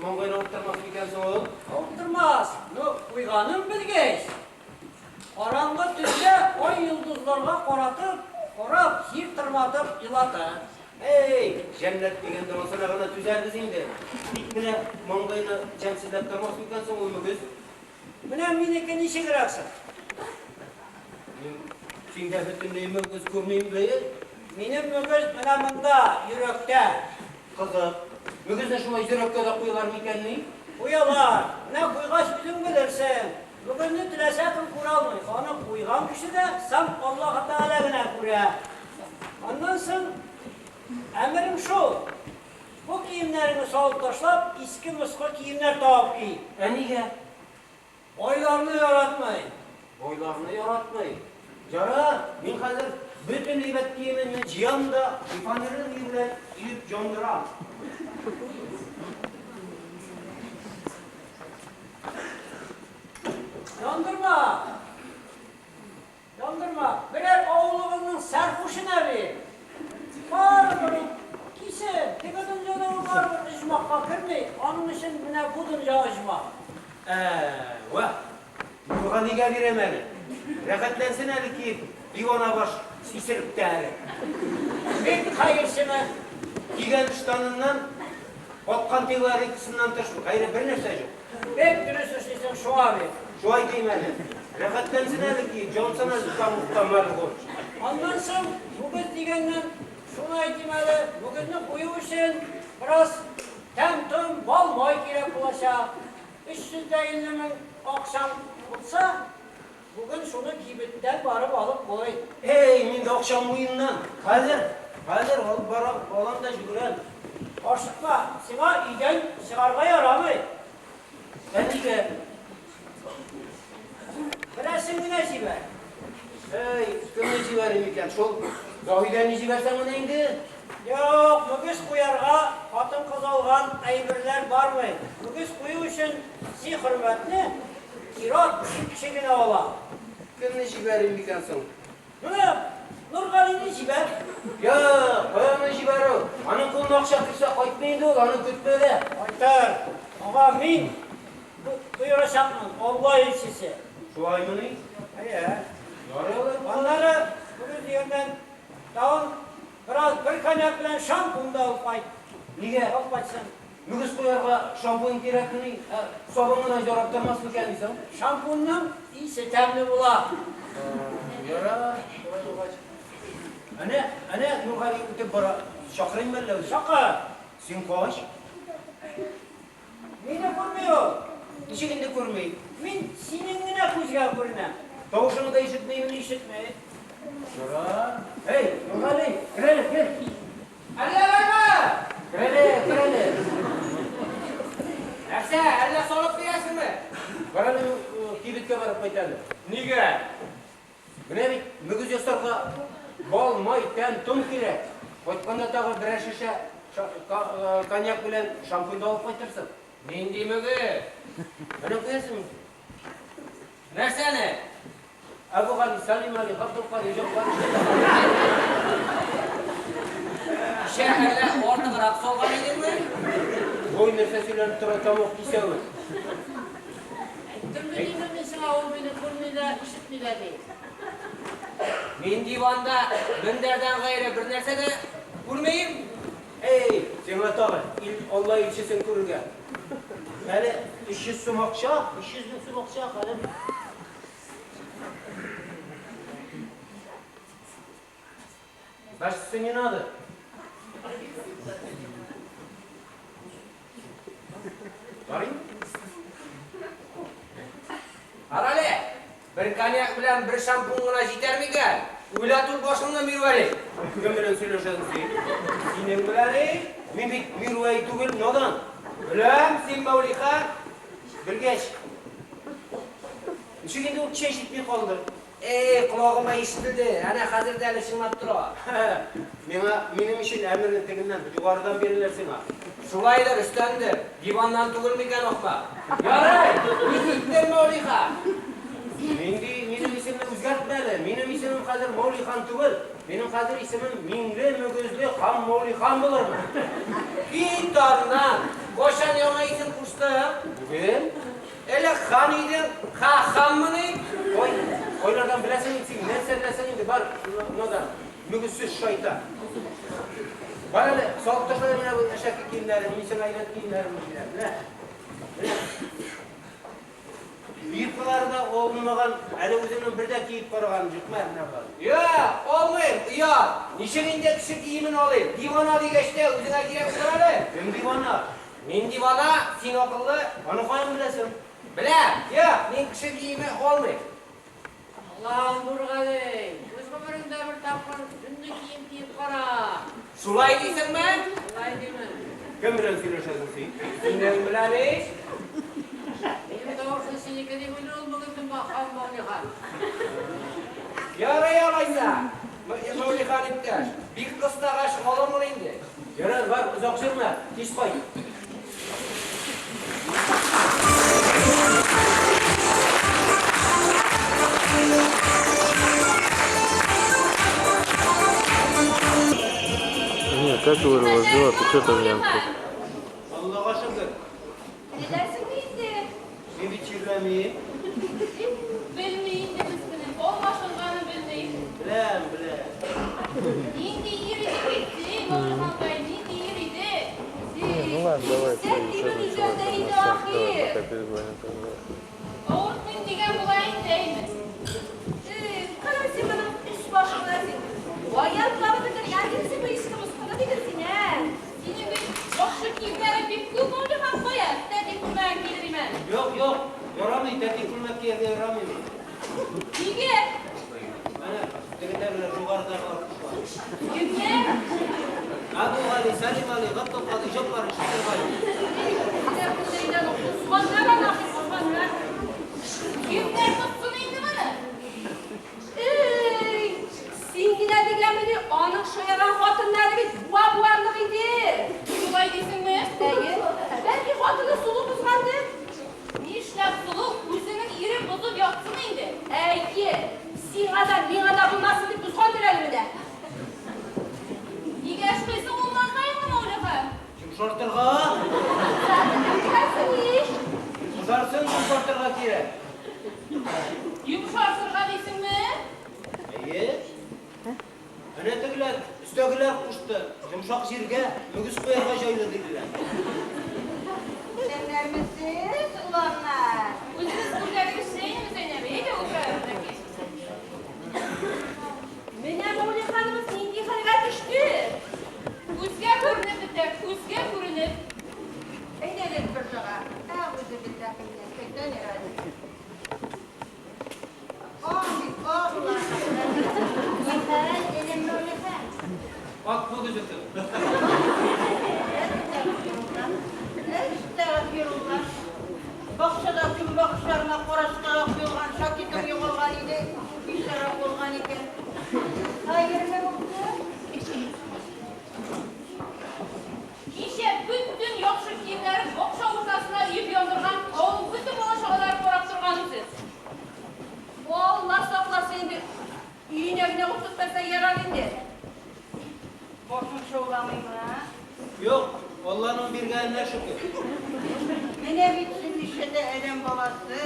маңгаена утырмас микән соң ул? Утырмас, ну, куйганын белгәч. Караңгы төндә ай-йолдызларга каратып, карап, җир тырматып елата. Әй, җәннәт дигәндә ансына гына түзәрбез инде. Тик менә маңгайны җәмсезләп тормас микән соң ул мөгез? Менә минеке ничегрәк соң? Мин синдә бөтенләй мөгез күрмим бит. Минем мөгез менә монда, йөрәктә. Кызык, мөгезне шулай йөрәккә дә куялар микәнни? Куялар. Менә куйгач үзең белерсең. Мөгезне теләсә кем күрә алмый. Аны куйган кеше дә, сам Аллаһы Тәгалә генә күрә. Аннан соң, әмерем шул, бу киемнәреңне салып ташлап, иске-москы киемнәр табып ки. Ә нигә? Байларны яратмый. Байларны яратмый. Ярар, мин хәзер бөтен әйбәт киемемне җыям да, шифонерның өе белән өеп яндырам. Яндырма! Яндырма! Берәр авылыгызның сәрхушына бир. Барыбер ул кисен. Теге дөньяда ул барыбер оҗмахка керми. Аның өчен менә бу дөнья оҗмах. Ә, вә! Нургалигә бирәм әле. Рәхәтләнсен әле киеп, дивана баш исереп тә әле. Бик хәерчеме? Кигән ыштаныннан, капкан телогрейкасыннан тыш гайре бернәрсә юк. Бик дөрес эшлисең, шуңа бир. Шулай дим әле. Рәхәтләнсен әле киеп, җансын әле тәмугта мәрхүм. Аннан соң, мөгез дигәннән, шуны әйтим әле, мөгезне кую өчен бераз тәм-том, бал-май кирәк булачак. 350 мең акчаң булса, бүген шуны кибеттән барып алып куй. Әй, миндә акча муеннан. Хәзер, хәзер алып барам, алам да җөгерәм. Ашыкма, сиңа өйдән чыгарга ярамый. Ә нигә? Берәрсен генә җибәр. Әй, кемне җибәрим икән? Шул Заһидәне җибәрсәң менә инде. Юк, мөгез куярга хатын-кыз алган әйберләр бармый. Мөгез кую өчен сый-хөрмәтне ир-ат ир кеше генә ала. Кемне җибәрим микән соң? Менә Нургалине җибәр. Юк, кая аны җибәрү? Аның кулына акча керсә кайтмый инде ул, аны көтмә дә. Кайтыр. Аңа мин боерачакмын, Алла илчесе. Шулаймыни? Әйе. Ярый алай булгач. Аннары мөгез дигәннән тагын бераз бер коньяк белән шампунь да алып кайт. Нигә? Алып кайтсын. Мөгез куярга шампунь кирәкмени? Ә сабын гына ярап тормас микән дисең? Шампуньның исе тәмле була. Ярар, шулай булгач. Әнә, әнә Нургали үтеп бара. Чакырыйммы әллә үзен? Чакыр. Син кач. Мине күрми ул. Ничек инде күрми? Мин синең генә күзгә күренәм. Тавышыңны да ишетмимени? Ишетми. Ярар. Әй, Нургали, кер әле, кер. Әллә бармы? Кер әле, кер әле. Нәрсә, әллә салып бирәсеңме? Бар әле, кибеткә барып кайт әле. Нигә? Менә бит мөгез ясарга Бал, май, тәм-том кирәк. Кайтканда тагы берәр шешә коньяк белән шампунь да алып кайтырсың. Нинди мөгез? Менә күрәсеңме? Нәрсәне? Әбүгали, Сәлимали, Габдулкадир, Җәббар. Кичә әллә артыграк салган идеңме? Бу нәрсә сөйләнеп тора, тамак кисәве. Әйттем бит инде мин сиңа, ул мине күрми дә, ишетми дә ди. Мин диванда мендәрдән гайре бернәрсә дә күрмим. Эй, сиңа тагы ил Алла илчесен күрергә. Әле 300 сум акча, 300 мең сум акча, хәлем. Значит, не надо. Барыйм. Карале, бер коньяк белән бер шампунь гына җитәр микән? Уйла тур башыңны, Мирвәли. Кем белән сөйләшәсең син? Синең белән, эй? Мин бит Мирвәли түгел, надан. Беләм, син Мәүлиха. Белгәч. Ничек инде ул чәй җитми калды? Эй, колагыма ишетелде. Әнә хәзер дә әле чыңлап тора. Миңа, минем өчен әмерне тегеннән, югарыдан бирәләр сиңа. Шулайдыр, өстәндер. Диваннан түгел микән, ахмак? Ярый, үз иттең, Мәүлиха. Нинди минем исемне үзгәртмә әле. Минем исемем хәзер Мәүлихан түгел. Минем хәзер исемем Миңле Мөгезле хан Мәүлихан булырмы? Кит аннан. Кайчан яңа исем куштың? Бүген? Элек хан идең, ха ханмыни? Ой, ойлардан беләсең инде син, нәрсә беләсең инде, бар, надан, мөгезсез шайтан. Бар әле, салып ташла менә бу әшәке киемнәрен, мин сиңа әйбәт киемнәрен бирәм, менә. Менә. Биркалары да алынмаган, әле үзеңнең бер дә киеп караганың юк, мә, менә бар. Юк, алмыйм, оят. Ничек инде кеше киемен алыйм? Дивана дигәч тә, үзеңә кирәк булыр әле. Кем дивана? Мин дивана, син акыллы. Аны каян беләсең? Беләм. Юк, мин кеше киеме алмыйм. Аллаһым Нургали, үз гомереңдә бер тапкыр жүнле кием киеп кара. Шулай дисеңме? Шулай димен. Кем белән сөйләшәсең син? Синең белән ич. Минем тавышны синеке дип уйлый ул бүген хан Мәүлихан. Ярый алайса, Мәүлихан иптәш. Бик кыстагач алырмын инде. Ярар, бар, озак йөрмә, тиз кайт. Не, как говорю, у вас дела? Ты что там, Янка? Аллага шөкер. Тереләсеңме инде? Мин бит чирләмим. Белми инде мескенем, алмашынганын белми. Беләм, беләм. Нинди ир иде китте, Мәүлиханкай, нинди ир иде. Не, ну ладно, давай, все, еще ночевать. Давай, пока перезвоню тогда. Авыртмыйм дигән була инде, әйме. Кара син моның өс башыңа син. Баян табып бетергән дисең бу иске мыскылы диген син, ә? Синең бит яхшы киемнәрең бик күп, Мәүлихан кая, тәти күлмәгең килер имен. Юк, юк, ярамый, тәти күлмәк кияргә ярамый. Нигә? Әнә, тегендә белән югарыдагылар кушкан. Кемнәр? Әбүгали, Сәлимали, Габдулкадир, Җәббар, Шәкербай. Кемнәр күзләреннән узганнар ана, узганнар. Кемнәр тотсын инде моны? Эй, син генә дигәнмени, аның шаярган хатыннары бит буа буарлык иде. Шулай дисеңме? Әйе, бәлки хатыны сулу бозгандыр. Нишләп сылу үзенең ирен бозып ятсын инде? Әйе, сиңа да, миңа да булмасын дип бозгандыр әле менә. Нигә эшлисең ул маңгаеңны, Мәүлихан? Йомшартырга, Киләсең ич. кызарсын йомшартырга кирәк. Йомшартырга дисеңме? Әйе. Әнә тегеләр, өстәгеләр кушты. Йомшак җиргә мөгез куярга җайлы диделәр. Исәннәрмесез, уланнар? Үзегез күргәнегезчә инде, Зәйнәб, әйдә утырабыз әки. Менә Мәүлиханыбыз нинди хәлгә төште. Күзгә күренеп бетә, күзгә күренеп. Әйдәгез бер дога. Әгъузу биллаһи минәш-шәйтанир-раҗим. Ах, ах, Нихәл, энем Мәүлихан? Ак мөгез өтеп. Әстәгъфирулла. Бакчада көнбагышларына карачкыга куелган шакетым югалган иде. Бичара булган икән. Хәерле адәм баласы.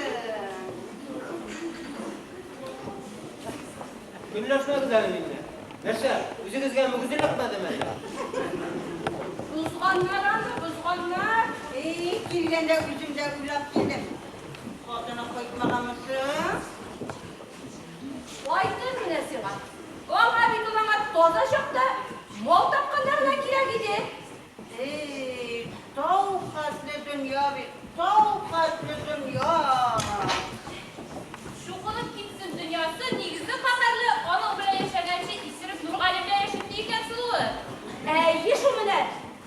Көнләшмәгез әле миннән. Нәрсә, үзегезгә мөгез эләкмәдеме әллә? Бозганнар аны, бозганнар. Эй, килгәндә үзем дә уйлап килдем. Хатыны кайтмаганмы соң? Кайтыр менә сиңа. Аңа бит ул аңа таза чакта мал тапканда гына кирәк иде. Эй, тау хәтле дөнья бит, тау хәтле дөнья. Чукынып китсен дөньясы, нигезе каһәрле, аның белән яшәгәнче исереп Нургали белән яшим ди икән сылуы. Әйе шул менә.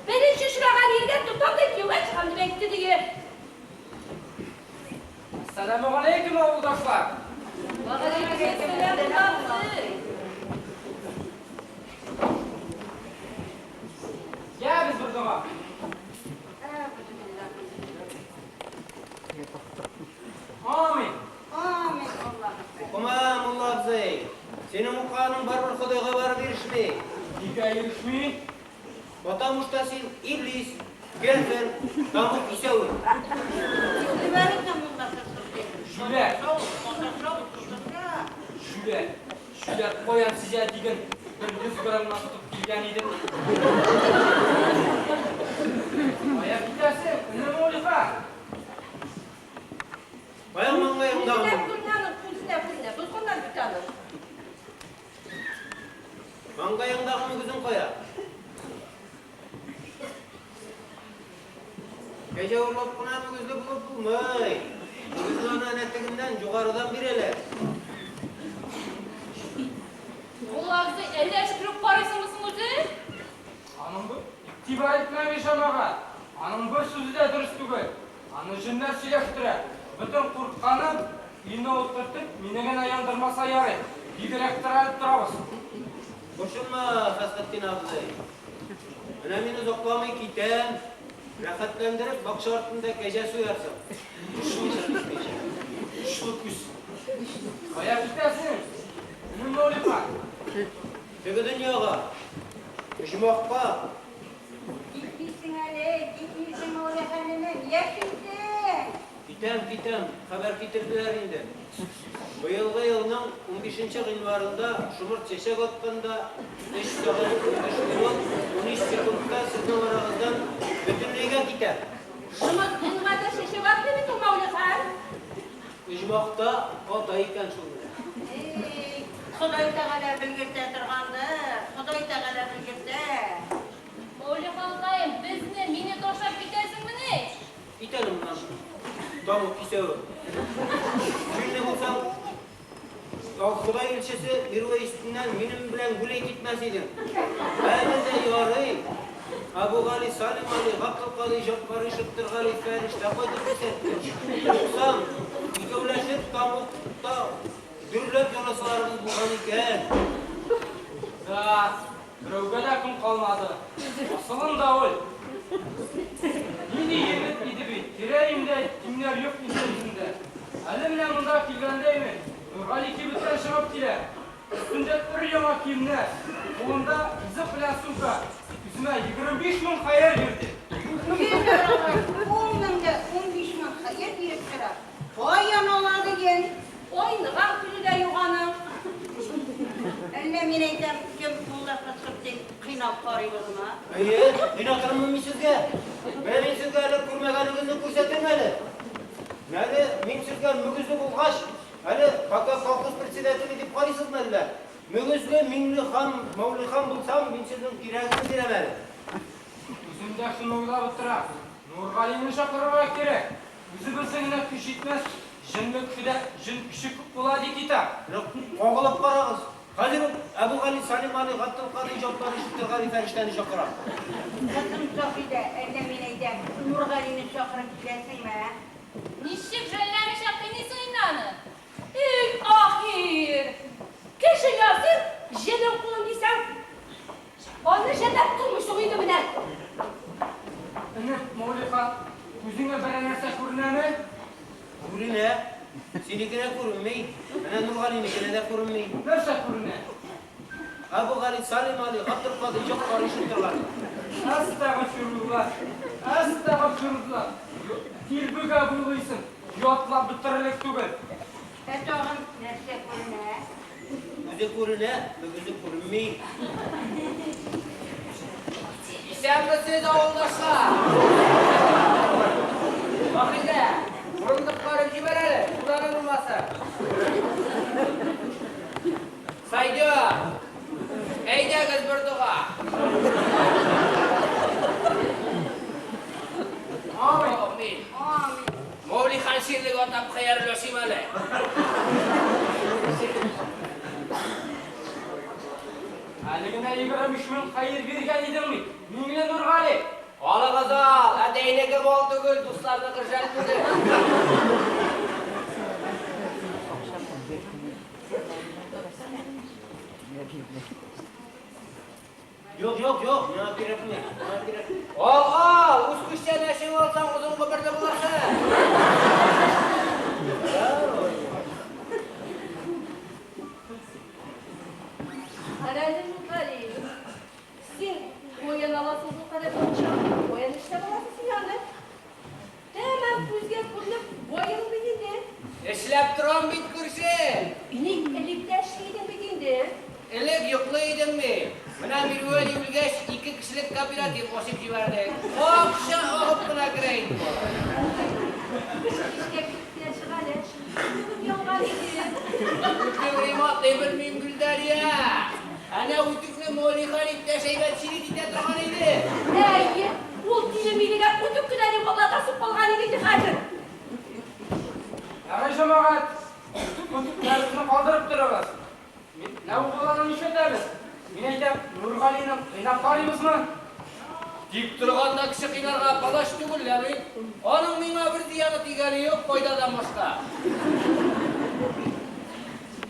Беренче очраган иргә тотам да кияүгә чыгам дип әйтте диге. Әссәламегаләйкем, авылдашлар! Вәгаләйкемәссәлам, абзый. Ягез бер дога. Амин. Амин, Аллаһы. Укыма, мулла абзый. Синең укыганың барыбер Ходайга барып ирешми. Нигә ирешми? Потому что син иблис, кяфер, тәмуг кисәве. Җүләр. Җүләр. Җүләр, каян сизә диген, бер 100 граммнан тотып килгән идем. Кая китәсең, энем Олиха? Кая маңгаеңдагы Күзенә күренә аның, күзенә күренә. Бозганнар бит аны. Маңгаеңдагы мөгезең кая? Кәҗә урлап кына мөгезле булып булмый. Мөгезне аны әнә тегеннән, югарыдан бирәләр. Мулла абзый, әллә өшкереп карыйсыңмы соң үзе? Аның бу игътибар итмәгез, җәмәгать. Аның бер сүзе дә дөрес түгел. Аны җеннәр сөйләштерә. Бөтен курыкканым, өенә ут кертеп, мине генә яндырмаса ярый. Бигрәк терәлеп торабыз. Борчылма, Фәсхетдин абзый. Менә мин озакламый китәм. Рәхәтләндереп, бакча артында кәҗә суярсың. Борчылмыйча, нитмичә. Очлы күз. Кая китәсең? Энем Мәүлиха. Теге дөньяга. Оҗмахка. Китмисең әле, китмисең, Мәүлиха энем, яшисең. Китәм, китәм, хәбәр китерделәр инде. Быелгы елның 15 гыйнварында шомырт чәчәк атканда 3 сәгать 15 минут 13 секундта сезнең арагыздан бөтенләйгә китәм. Шомырт гыйнварда чәчәк атмый бит ул, Мәүлихан. Оҗмахта ата икән шул менә. Эй, Ходай Тәгалә белгертә торгандыр, Ходай Тәгалә белгертә. Мәүлиханкаем, безне, мине ташлап китәсеңмени? Кит әле моннан, тәмуг кисәве. Җүнле булсаң, Ходай илчесе Мирвәйстеннән минем белән гүләй китмәс идең. Әле дә ярый. Әбүгали, Салимгали, Габделкадый, Җаббарый, Шыптыргали, фәрештә кайтып кисәтте. Юксам, икәүләшеп тәмугта дөрләп янасыларыбыз булган икән. Да, берәүгә дә көн калмады. Асылын да ул. Нинди егет иде бит, тирә-юньдә тиңнәр юк иде үзендә. Әле менә монда килгәндәйме, Нургали кибеттән чыгып килә. Өстендә өр-яңа киемнәр, кулында ризык белән сумка. Үземә 25 мең хәер бирде. Йөз арага ун мең дә 15 мең хәер биреп тора. Каян ала диген? Айныган көне дә юк аның. Әллә мин әйтәм, кем мулла Фәсхетдин кыйнап карыйбызмы? Әйе, мин атырмын мин сезгә. Менә мин сезгә әле күрмәгәнегезне күрсәтәм әле. Әле мин сезгә мөгезле булгач, әле пока колхоз председателе дип карыйсызмы әллә? Мөгезле Миңлехан, Мәүлихан булсам, мин сезнең кирәгеңне бирәм әле. Үзем дә шуны уйлап утырам. Нургалине чакырырга кирәк. Үзебезнең генә көч җитмәс, җенле кешедә җен көче күп була, ди китап. Менә кагылып карагыз. Хәзер үк Әбүгали, Салимгали, Габделкадый, Җаббарый, Шыптыргали фәрештәне чакырам. Кызым Заһидә, әллә мин әйтәм, Нургалине чакырып киләсеңме, ә? Ничек жәлләмичә кыйныйсың инде аны? Эй, ахир! Кеше язык, җенең кулын дисәң, аны жәлләп тормыйсың инде менә. Энем, Мәүлихан, күзеңә берәр нәрсә күренәме? Күренә. Синекенә күренми. Менә Нургалинекенә дә күренми. Нәрсә күренә? Әбүгали, Салимгали, Габделкадый, Җаббарый, Шыптыргали. Әстәгъфирулла, әстәгъфирулла. Дилбегә буйлыйсың. Ятлап бетерерлек түгел. Ә тагын нәрсә күренә? Үзе күренә, мөгезе күренми. Исәнмесез, авылдашлар! Вахидә, урындыкларын җибәр әле, бураны булмасын. Сойдет! Әйдәгез бер дога! Амин. Амин. Мәүлихан ширлеге атап хәер өләшим әле. Әле генә 25 мең хәер биргән идең бит, Миңле Нургали. Алыгыз ал, әтәйнеке мал түгел, дусларныкы жәл түгел. Юк, юк, юк, миңа кирәкми, миңа кирәкми. Ал, ал, үз күчтәнәчең алсаң, озын гомерле булырсың. Карале, Нургали, син каян аласың шул кадәр акчаны? Каян эшләп аласың син аны? Тәмам күзгә күренеп баедың бит инде. Эшләп торам бит, күрше. Ник элек тә эшли идең бит инде. Элек йоклый идем мин. Менә Мирвәли үлгәч, ике кешелек кооператив ачып җибәрдек. Акча агып кына керә инде, балам. Эшкә китеп кенә чык әле. Үтүгем янган иде. Үтүк ремонтлый белмим, Гөлдәрия. Әнә үтүкне Молихан иптәш әйбәт чирит итә торган иде. Әйе, ул тиле милегә үтүк кенә дип аңлатасы калган иде инде хәзер. Ярый, җәмәгать, үтүк-мүтүкләрегезне калдырып торыгыз. Менә бу баланы нишләтәбез? Мин әйтәм, Нургалине кыйнап карыйбызмы? Тик торганда кеше кыйнарга палач түгел лә мин. Аның миңа бер зыяны тигәне юк, файдадан башка.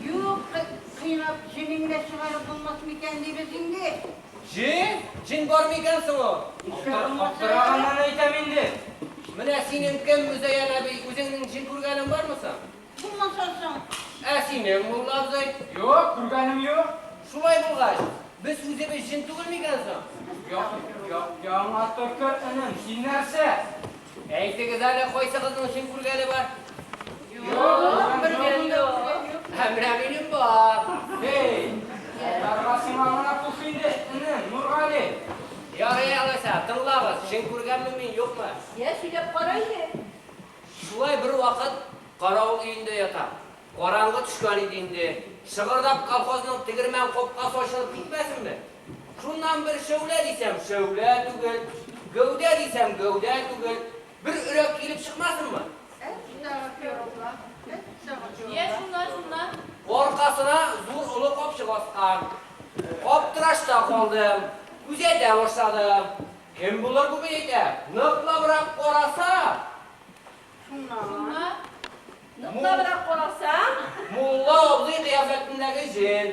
Юк, кыйнап җенен дә чыгарып булмас микән дибез инде. Җен? Җен бар микән соң ул? Аптыраганнан әйтәм инде. Менә синең кем, Мөзәян әби, үзеңнең җен күргәнең бармы соң? Булмаса соң. Ә синең, мулла абзый? Юк, күргәнем юк. Шулай булгач, без үзебез җен түгел микән соң? Яңа төкер, энем, син нәрсә? Әйтегез әле, кайсыгызның җен күргәне бар? Юк, күргәнем юк. Ә менә минем бар. Эй, аларга сиңа гына куш инде, энем, Нургали. Ярый алайса, тыңлагыз, җен күргәнме мин, юкмы? Йә, сөйләп кара инде. Шулай бервакыт каравыл өендә ятам. Караңгы төшкән иде инде. Шыгырдап колхозның тегермән капкасы ачылып китмәсенме? Шуннан бер шәүлә дисәм, шәүлә түгел, гәүдә дисәм, гәүдә түгел. Бер өрәк килеп чыкмасынмы? Әстәгъфирулла, әстәгъфирулла. Йә, шуннан, шуннан? Аркасына зур олы капчык аскан. Аптырашта калдым. Күзәтә башладым. Кем булыр бу, мин әйтәм. Ныклабрак карасам. Шуннан? Ныклабрак карасаң. Мулла абзый кыяфәтендәге җен.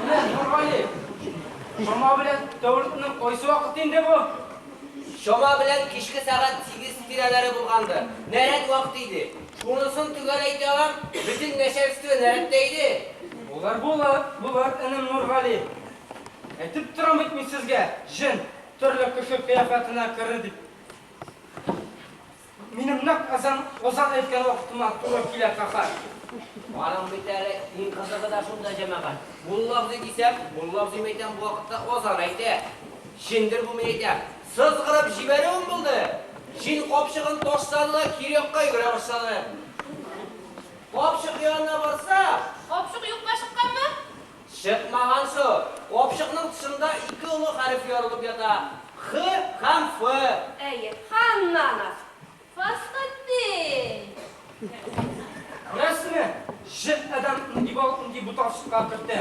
Менә, Нургали, чама белән тәүлекнең кайсы вакыты инде бу? Чама белән кичке сәгать 8 тирәләре булгандыр. Нәрәт вакыты иде. Шунысын төгәл әйтә алам, бөтен нәчәлство нәрәттә иде. Булыр, булыр, булыр, энем Нургали. Әйтеп торам бит мин сезгә, җен төрле кеше кыяфәтенә керер дип. Минем нәкъ азан, азан әйткән вакытыма туры килә каһәр. Аның бит әле иң кызыгы да шунда, җәмәгать. Мулла абзый дисәм, мулла абзый мәйтәм бу вакытта азан әйтә. Җендер бу мин әйтәм. Сызгырып җибәрүем булды. Җен капчыгын ташлады да кире якка йөгерә башлады. Капчык янына барса. Капчык юкка чыкканмы? Чыкмаган шул. Капчыкның тышында ике олы хәреф ярылып ята, Х һәм Ф. Әйе, Ханнанов. Фәсхетдин! Күрәсезме, җен адәм нинди балык нинди буталчыкка кертә.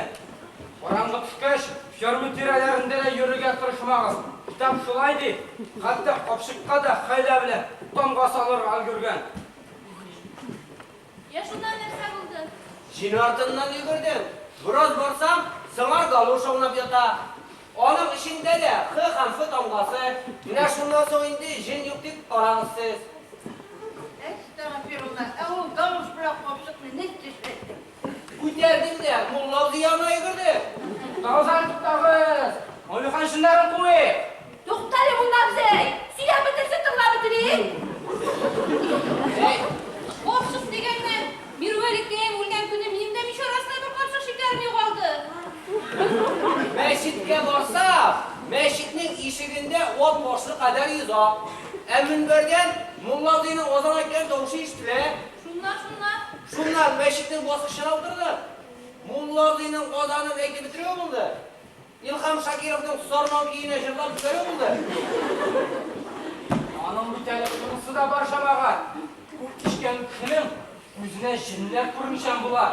Караңгы төшкәч, ферма тирәләрендә дә йөрергә тырышмагыз. Китап шулай ди. Хәтта капчыкка да хәйлә белән тамга салырга өлгергән. Йә, шуннан нәрсә булды? Җен артыннан йөгердем. Бераз барсам, сыңар галош аунап ята. Аның эчендә дә Х һәм Ф тамгасы. Менә шуннан соң инде җен юк дип карагыз сез. Әстәгъфирулла, ә ул галош белән капчыкны ничек эшләттең? Күтәрдем дә, мулла абзый янына йөгердем. Туктагыз әле, туктагыз! Мәүлихан җеннәрен куыйк! Туктале, мулла абзый! Сөйләп бетерсен, тыңлап бетерик! ап-ак. Ә мөнбәрдән мулла абзыйның азан әйткән тавышы ишетелә. Шуннан, шуннан? Шуннан мәчетнең баскычына утырдык. Мулла абзыйның азанын әйтеп бетерүе булды. Илһам Шакировның Сарман көенә җырлап җибәрү булды. Аның бит әле шунысы да бар, җәмәгать, күп эчкән кешенең күзенә җеннәр күренүчән була.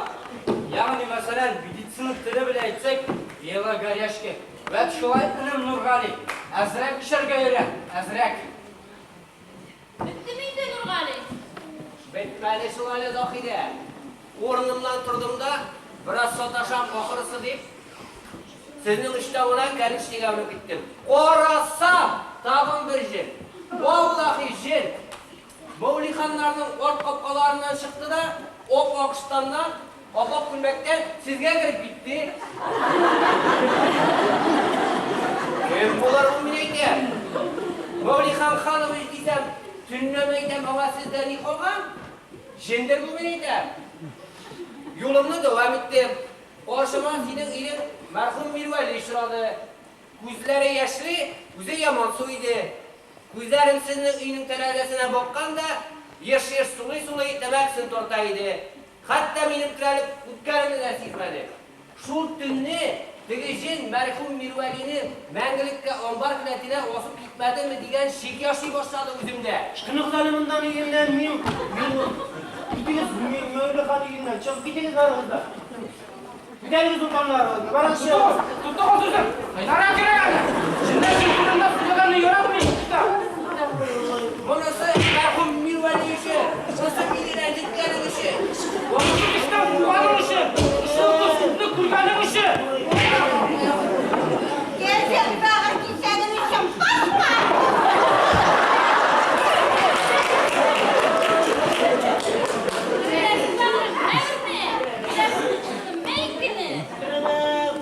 Ягъни, мәсәлән, медицина теле белән әйтсәк, белогоряшки. Вәт шулай, энем Нургали, әзрәк эчәргә өйрән, әзрәк. Беттеме инде, Нургали? Бетмәде шул әле, Заһидә. Урынымнан тордым да, бераз саташам ахрысы дип, сезнең өчтә гына кәнүшнигә менеп киттем. Карасам, тагын бер җен. Валлаһи, җен! Мәүлиханнарның арт капкаларыннан чыкты да, ап-ак ыштаннан, ап-ак күлмәктән сезгә кереп китте. Кем булыр ул, мин әйтәм. Мәүлихан Ханович дисәм, төнлә әйтәм, аңа сездә ни калган? Җендер бу, мин әйтәм. Юлымны дәвам иттем. Каршыма синең ирең мәрхүм Мирвәли очрады. Күзләре яшьле, үзе ямансу иде. Күзләрен сезнең өйнең тәрәзәсенә баккан да, еш-еш сулый-сулый тәмәкесен тарта иде. Хәтта минем терәлеп үткәнемне дә сизмәде. Шул төнне теге җен мәрхүм Мирвәлине мәңгелеккә амбар келәтенә асып китмәдеме дигән шик яши башлады үземдә. Чыгыныгыз әле моннан өемнән, мин, мин, китегез Мәүлехан өеннән, чыгып китегез барыгыз да. Күтәрегез дутаннарыгызны, барыгыз чыгыгыз. Тотыгыз үзен! Кайнарга кирәк әле! Җеннәр җен турында сөйләгәнне яратмый, тукта! Монысы мәрхүм Мирвәли өчен, монысы мине рәнҗеткәнең өчен. Монысы эштән куганың өчен, шул төсне күргәнең өчен! Кәрзин бәгырь кисәгем өчен басма! Кәрзин бәгырь, бәгырьне!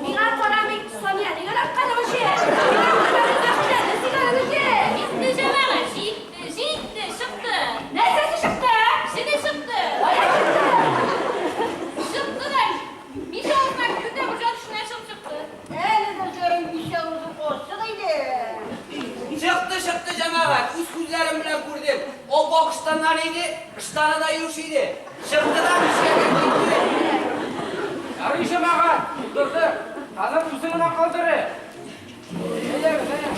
Миңа карамый Санияне яратканың өчен! Миңа карамый Заһидәне сөйгәнең өчен! Җитте, җәмәгать, җитте, җитте, чыкты! Нәрсәсе чыкты? Җене чыкты! Кая чыкты? Чыкты да, мич авызына керде дә морҗа төшенә чыгып чыкты. Әле дә җырын мич авызы ачык иде. Чыкты, чыкты, җәмәгать, үз күзләрем белән күрдем. Ап-ак ыштаннан иде, ыштаны да юеш иде. Чыкты да мичкә кереп китте. Ярый, җәмәгать, булдырды. Хәзер үзең генә калдыры. Әйдәгез, әйдә.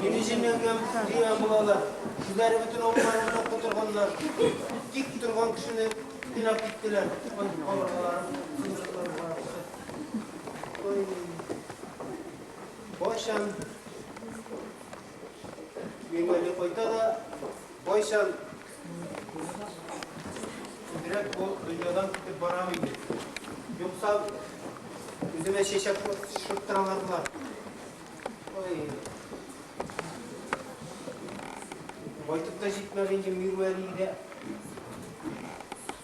Мине җенләнгән дигән булалар. Үзләре бөтен авыллары белән котырганнар. Тик торган кешене кыйнап киттеләр. Ой, кабыргаларым сындырдылар барысы. Ой. Кайчан Мирвәли кайта да, кайчан тизрәк бу дөньядан китеп барам инде. Юкса үземә чәчәк шыттыралар болар. Ой. Кайтып та җитмәде инде Мирвәли дә.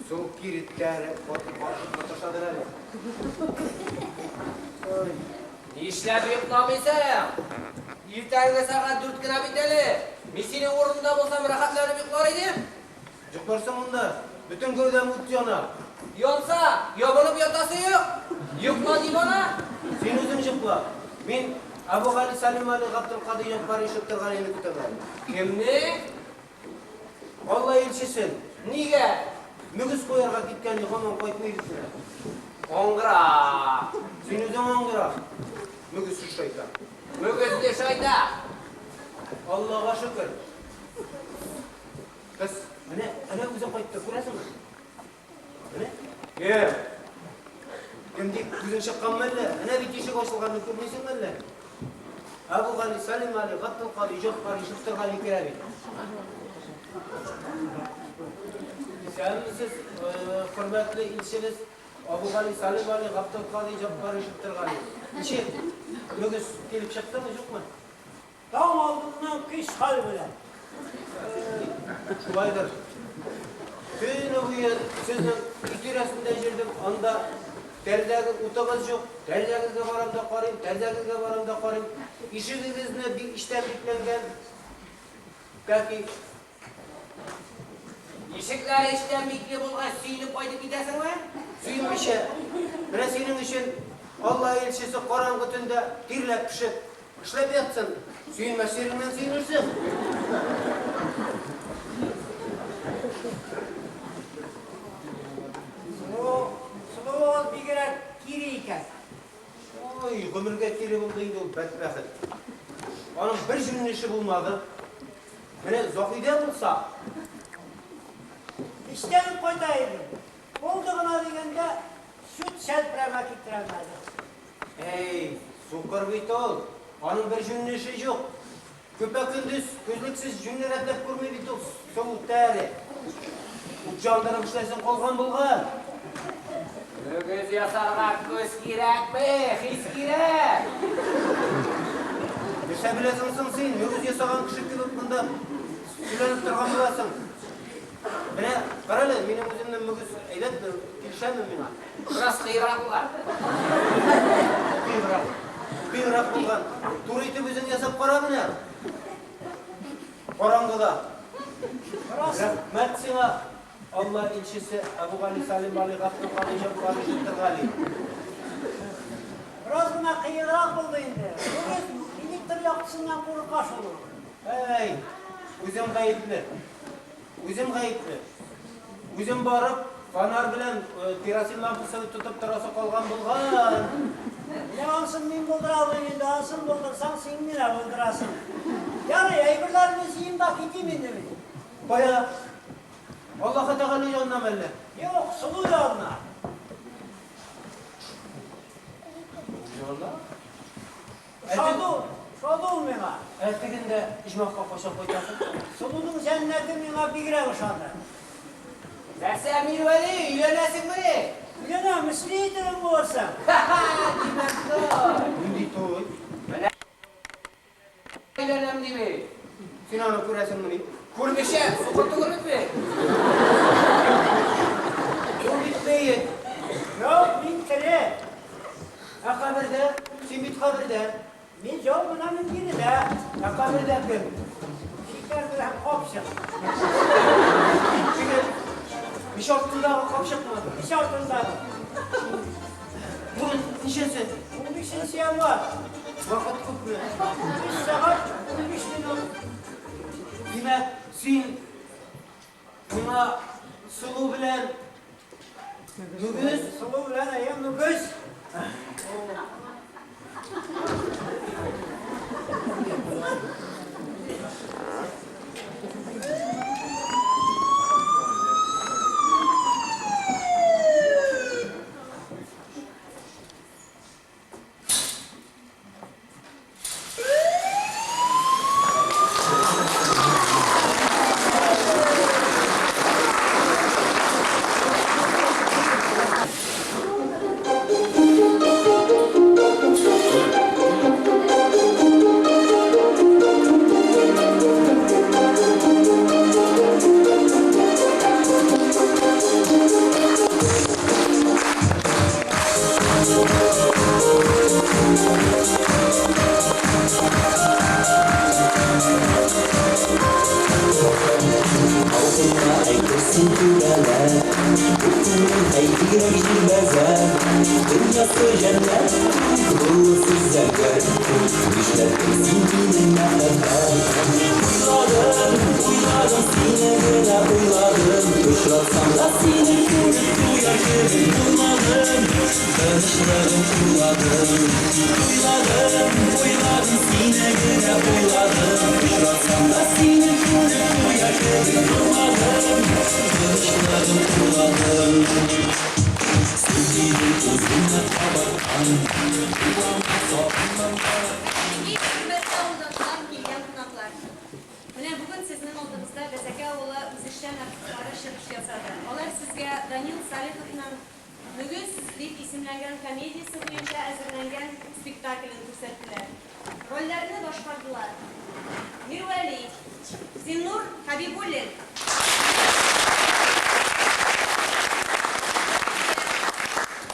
Сол киреткә каршы маташадыр әле. Ой. Нишләп йокламыйсың? Иртәнге сәгать дүрт кенә бит әле. Мин синең урыныңда булсам, рәхәтләнеп йоклар идем. Йокларсың монда. Бөтен гәүдәм ут яна. Янса, ябынып ятасы юк. Йокла дим ана. Син үзең йокла. Мин Әбүгали Сәлим Али Габделкадый Җәббар Ишектыргалине көтәм әле. Кемне? Алла илчесен. Нигә? Мөгез куярга киткән һаман кайтмый бит менә. Аңгыра. Син үзең аңгыра. Мөгезсез шайтан. Мөгезле шайтан. Аллага шөкер. Кыз, менә, әнә үзе кайтты, күрәсеңме? Менә. Кем? Кем дип күзең чыкканмы әллә? Әнә бит ишек ачылганны күрмисеңме әллә? Әбүгали, Сәлим Али, Габделкадый, Җәгъфәр, Ишектыргали керә бит. Исәнмесез, хөрмәтле илчебез Әбүгали, Сәлим Али, Габделкадый, Җәгъфәр, Ишектыргали. Ничек? Мөгез килеп чыктымы, юкмы? Таң алдыннан көч-хәл белән. Шулайдыр. Көне буе сезнең өй тирәсендә йөрдем, анда. Тәрәзәгез, утыгыз юк. Тәрәзәгезгә барам да карыйм, тәрәзәгезгә барам да карыйм. Ишегегезне бик эчтән бикләнгән. Кәки. Ишекләре эчтән бикле булгач, сөенеп кайтып китәсеңме? Сөенмичә. Менә синең өчен Алла илчесе караңгы төндә тирләп-пешеп эшләп ятсын. Сөенмәс җиреңнән сөенерсең. Сылу, сылуыгыз бигрәк кире икән. Ой, гомергә кире булды инде ул бәдбәхет. Аның бер җүнле эше булмады. Менә Заһидә булса. Эштән кайта идем. Булды гына дигәндә, сөт чәлперәмә китерәм әле. Әй, сукыр бит ул. Аның бер җүнле эше юк. Көпә-көндез күзлексез җүнле рәтләп күрми бит ул, сылу тәре. Ут яндырып эшләсен калган булган. Мөгез ясарга күз кирәкме, хис кирәк. Нәрсә беләсең соң син? Мөгез ясаган кеше кебек монда сөйләнеп торган буласың. Менә, карале, минем үземнең мөгез әйбәтме, килешәме миңа? Бераз кыеграк булган. Кыеграк. Кыеграк булган. Туры итеп үзең ясап кара менә. Караңгыда. Рәхмәт сиңа, Алла илчесе Әбүгали Салим Али Габделгали Җәббар Җиттергали. Бераз гына кыеграк булды инде. Мөгез электр яктысыннан курка шул ул. Әй, үзем гаепле. Үзем гаепле. Үзем барып, фонарь белән керосин лампасы тотып торасы калган булган. Менә ансын мин булдыра алмыйм инде, ансын булдырсаң, син генә булдырасың. Ярый, әйберләремне җыйыйм да китим инде мин. Кая? Аллаһы Тәгалә янынамы әллә? Юк, сылу янына. Янына? Ошады ул, ошады ул миңа. Ә тегендә оҗмахка кайчан кайтасың? Сылуның җәннәте миңа бигрәк ошады. Нәрсә, Мирвәли, өйләнәсеңмени? Өйләнәм, свидетелем булырсың. Ха-ха, димәк туй. Нинди туй? Менә өйләнәм дими. Син аны күрәсеңмени? Күрмичә, сукыр түгел бит мин. Ул бит мәет. Юк, мин тере. Ә кабердә? Син бит кабердә. Мин җау гына мин биредә. Ә кабердә кем? Шикәр белән капчык. Теге мич артындагы капчыкмы? Мич артындагы. Бүген ничәсе? 15 январь. Вакыт күпме? 3 сәгать 15 минут. Димәк, син миңа сылу белән мөгез? Сылу белән әйе, мөгез. Халкыңа әйтерсең түрәләр, Бу күңел әй бигрәк җилбәзәк. Дөньясы җәннәт күк, Болысы зәңгәр күк, Нишләттең син мине мәхәббәт? Уйладым, уйладым, сине генә уйладым, Очратсам да сине күреп туяр кебек булмадым, Тынычлыгым урладың. Уйладым, уйладым, сине генә уйладым, Очратсам да сине күреп туяр кебек булмадым, Тынычлыгым урладың. Сүз идең үзеңә кабаткан, Уйлама, сагынмам. Әлеге хөрмәтле авылдашлар, килгән кунаклар! Менә бүген сезнең алдыгызда Бәзәкә авылы үзешчән артистлары чыгыш ясады. Алар сезгә Данил Салиховның Мөгез дип исемләнгән комедиясе буенча әзерләнгән спектаклен күрсәттеләр. Рольләрне башкардылар, Мирвәли, Зиннур Хәбибуллин,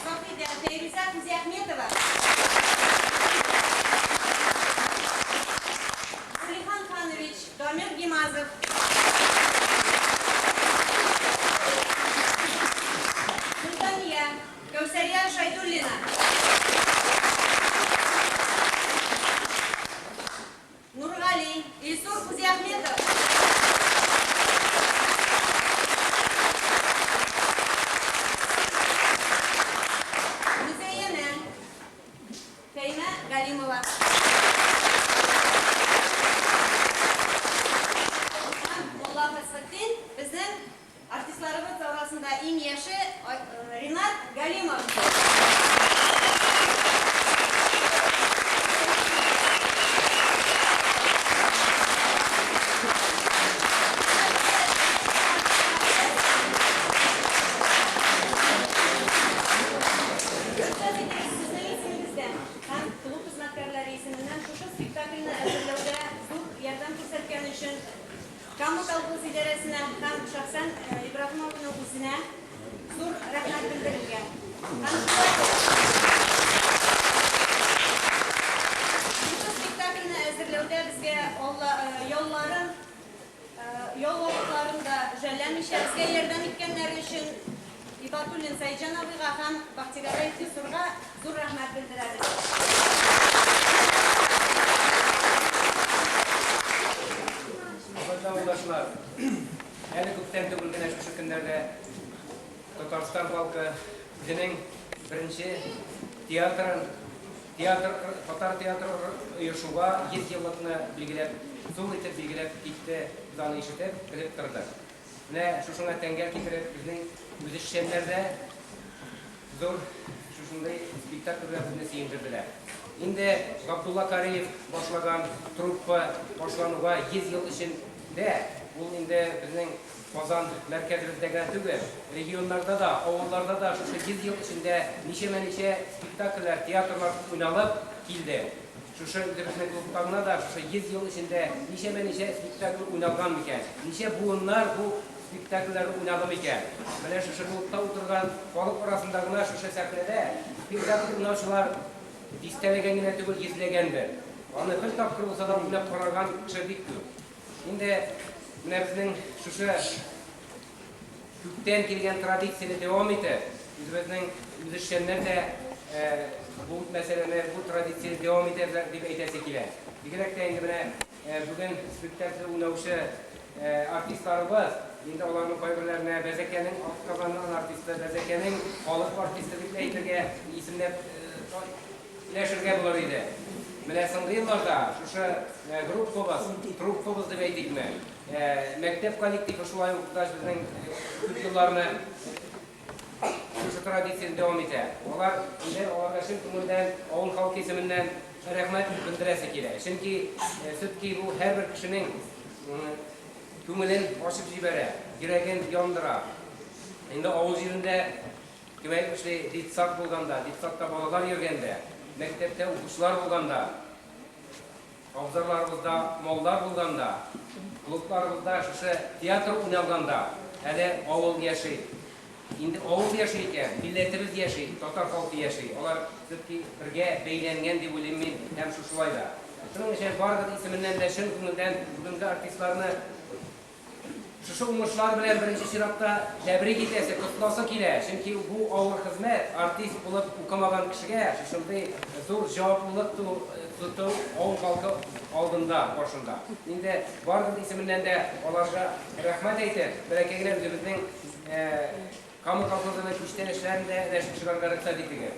Заһидә. Илсур Кузиахметов. Мөзәянә Фәймә Галимова. Һәм Мулла Фәсхетдин безнең артистларыбыз арасында иң яше Ринат Галимов. Рөхсәт итегез, сезнең исемегездән һәм клуб хезмәткәрләре исеменнән шушы спектакльне әзерләүдә зур ярдәм күрсәткән өчен Кама колхоз идарәсенә һәм шәхсән Ибраһим абыйның үзенә зур рәхмәт белдерергә. Һәм шулай ук шушы спектакльне әзерләүдә безгә алла ялларын, ял вакытларын да жәлләмичә безгә ярдәм иткәннәре өчен Ибатуллин Сәетҗан абыйга һәм Бахтигараев Илсурга зур рәхмәт белдерәбез. Хөрмәтле авылдашлар, әле күптән түгел генә шушы көннәрдә Татарстан халкы үзенең беренче театрын, театр, татар театры оешуга 100 еллыкны билгеләп, зур итеп билгеләп китте, без аны ишетеп, белеп тордык. Менә шушыңа тәңгәл китереп, безнең үзешчәннәр дә зур шушындый спектакль белән безне сөендерделәр. Инде Габдулла Кариев башлаган труппа башлануга 100 ел эчендә ул инде безнең Казан мәркәзебездә генә түгел, регионнарда да, авылларда да шушы 100 ел эчендә ничәмә-ничә спектакльләр, театрлар уйналып килде. Шушы үзебезнең клубта гына да шушы 100 ел эчендә ничәмә-ничә спектакль уйналган микән? Ничә буыннар бу спектакльләрне уйнады микән? Менә шушы клубта утырган халык арасында гына шушы сәхнәдә спектакль уйнаучылар дистәләгән генә түгел, йөзләгәндер. Аны бер тапкыр булса да уйнап караган кеше бик күп. Инде менә безнең шушы күптән килгән традицияне дәвам итеп, үзебезнең үзешчәннәр дә бу мәсьәләне, бу традицияне дәвам итәрләр дип әйтәсе килә. Бигрәк тә инде менә бүген спектакль уйнаучы артистларыбыз, инде аларның кайберләренә Бәзәкәнең атказанган артисты, Бәзәкәнең халык артисты дип әйтергә, исемләп өләшергә булыр иде. Менә соңгы елларда шушы группабыз, труппабыз дип әйтикме, мәктәп коллективы шулай ук да безнең күп елларны шушы традицияне дәвам итә. Алар инде аларга чын күңелдән авыл халкы исеменнән рәхмәт белдерәсе килә. Чөнки все-таки бу һәрбер кешенең күңелен ачып җибәрә, йөрәген яндыра. Инде авыл җирендә Кем әйтмешли, детсад булганда, детсадта балалар йөргәндә, мәктәптә укучылар булганда, абзарларыбызда маллар булганда, клубларыбызда шушы театр уйналганда әле авыл яши. Инде авыл яши икән, милләтебез яши, татар халкы яши. Алар все-таки бергә бәйләнгән дип уйлыйм мин һәм шушылай да. Шуның өчен барыгыз исеменнән дә чын күңелдән бүгенге артистларны Шушы уңышлар белән беренче чиратта тәбрик итәсе, котласы килә, чөнки бу авыр хезмәт, артист булып укымаган кешегә шушындый зур җаваплылык тоту авыл халкы алдында, каршында. Инде барыгыз исеменнән дә аларга рәхмәт әйтеп, бәләкәй генә үзебезнең Кама колхозының күчтәнәчләрен дә өләшеп чыгарга рөхсәт итегез.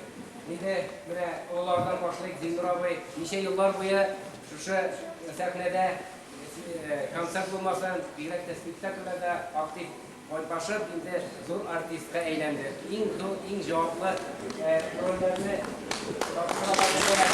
Инде менә олылардан башлыйк, Зиннур абый ничә еллар буе шушы сәхнәдә концерт булмасын, бигрәк тә спектакльләрдә актив катнашып, инде зур артистка әйләнде. Иң зур, иң җаваплы рольләрне тапшыралар.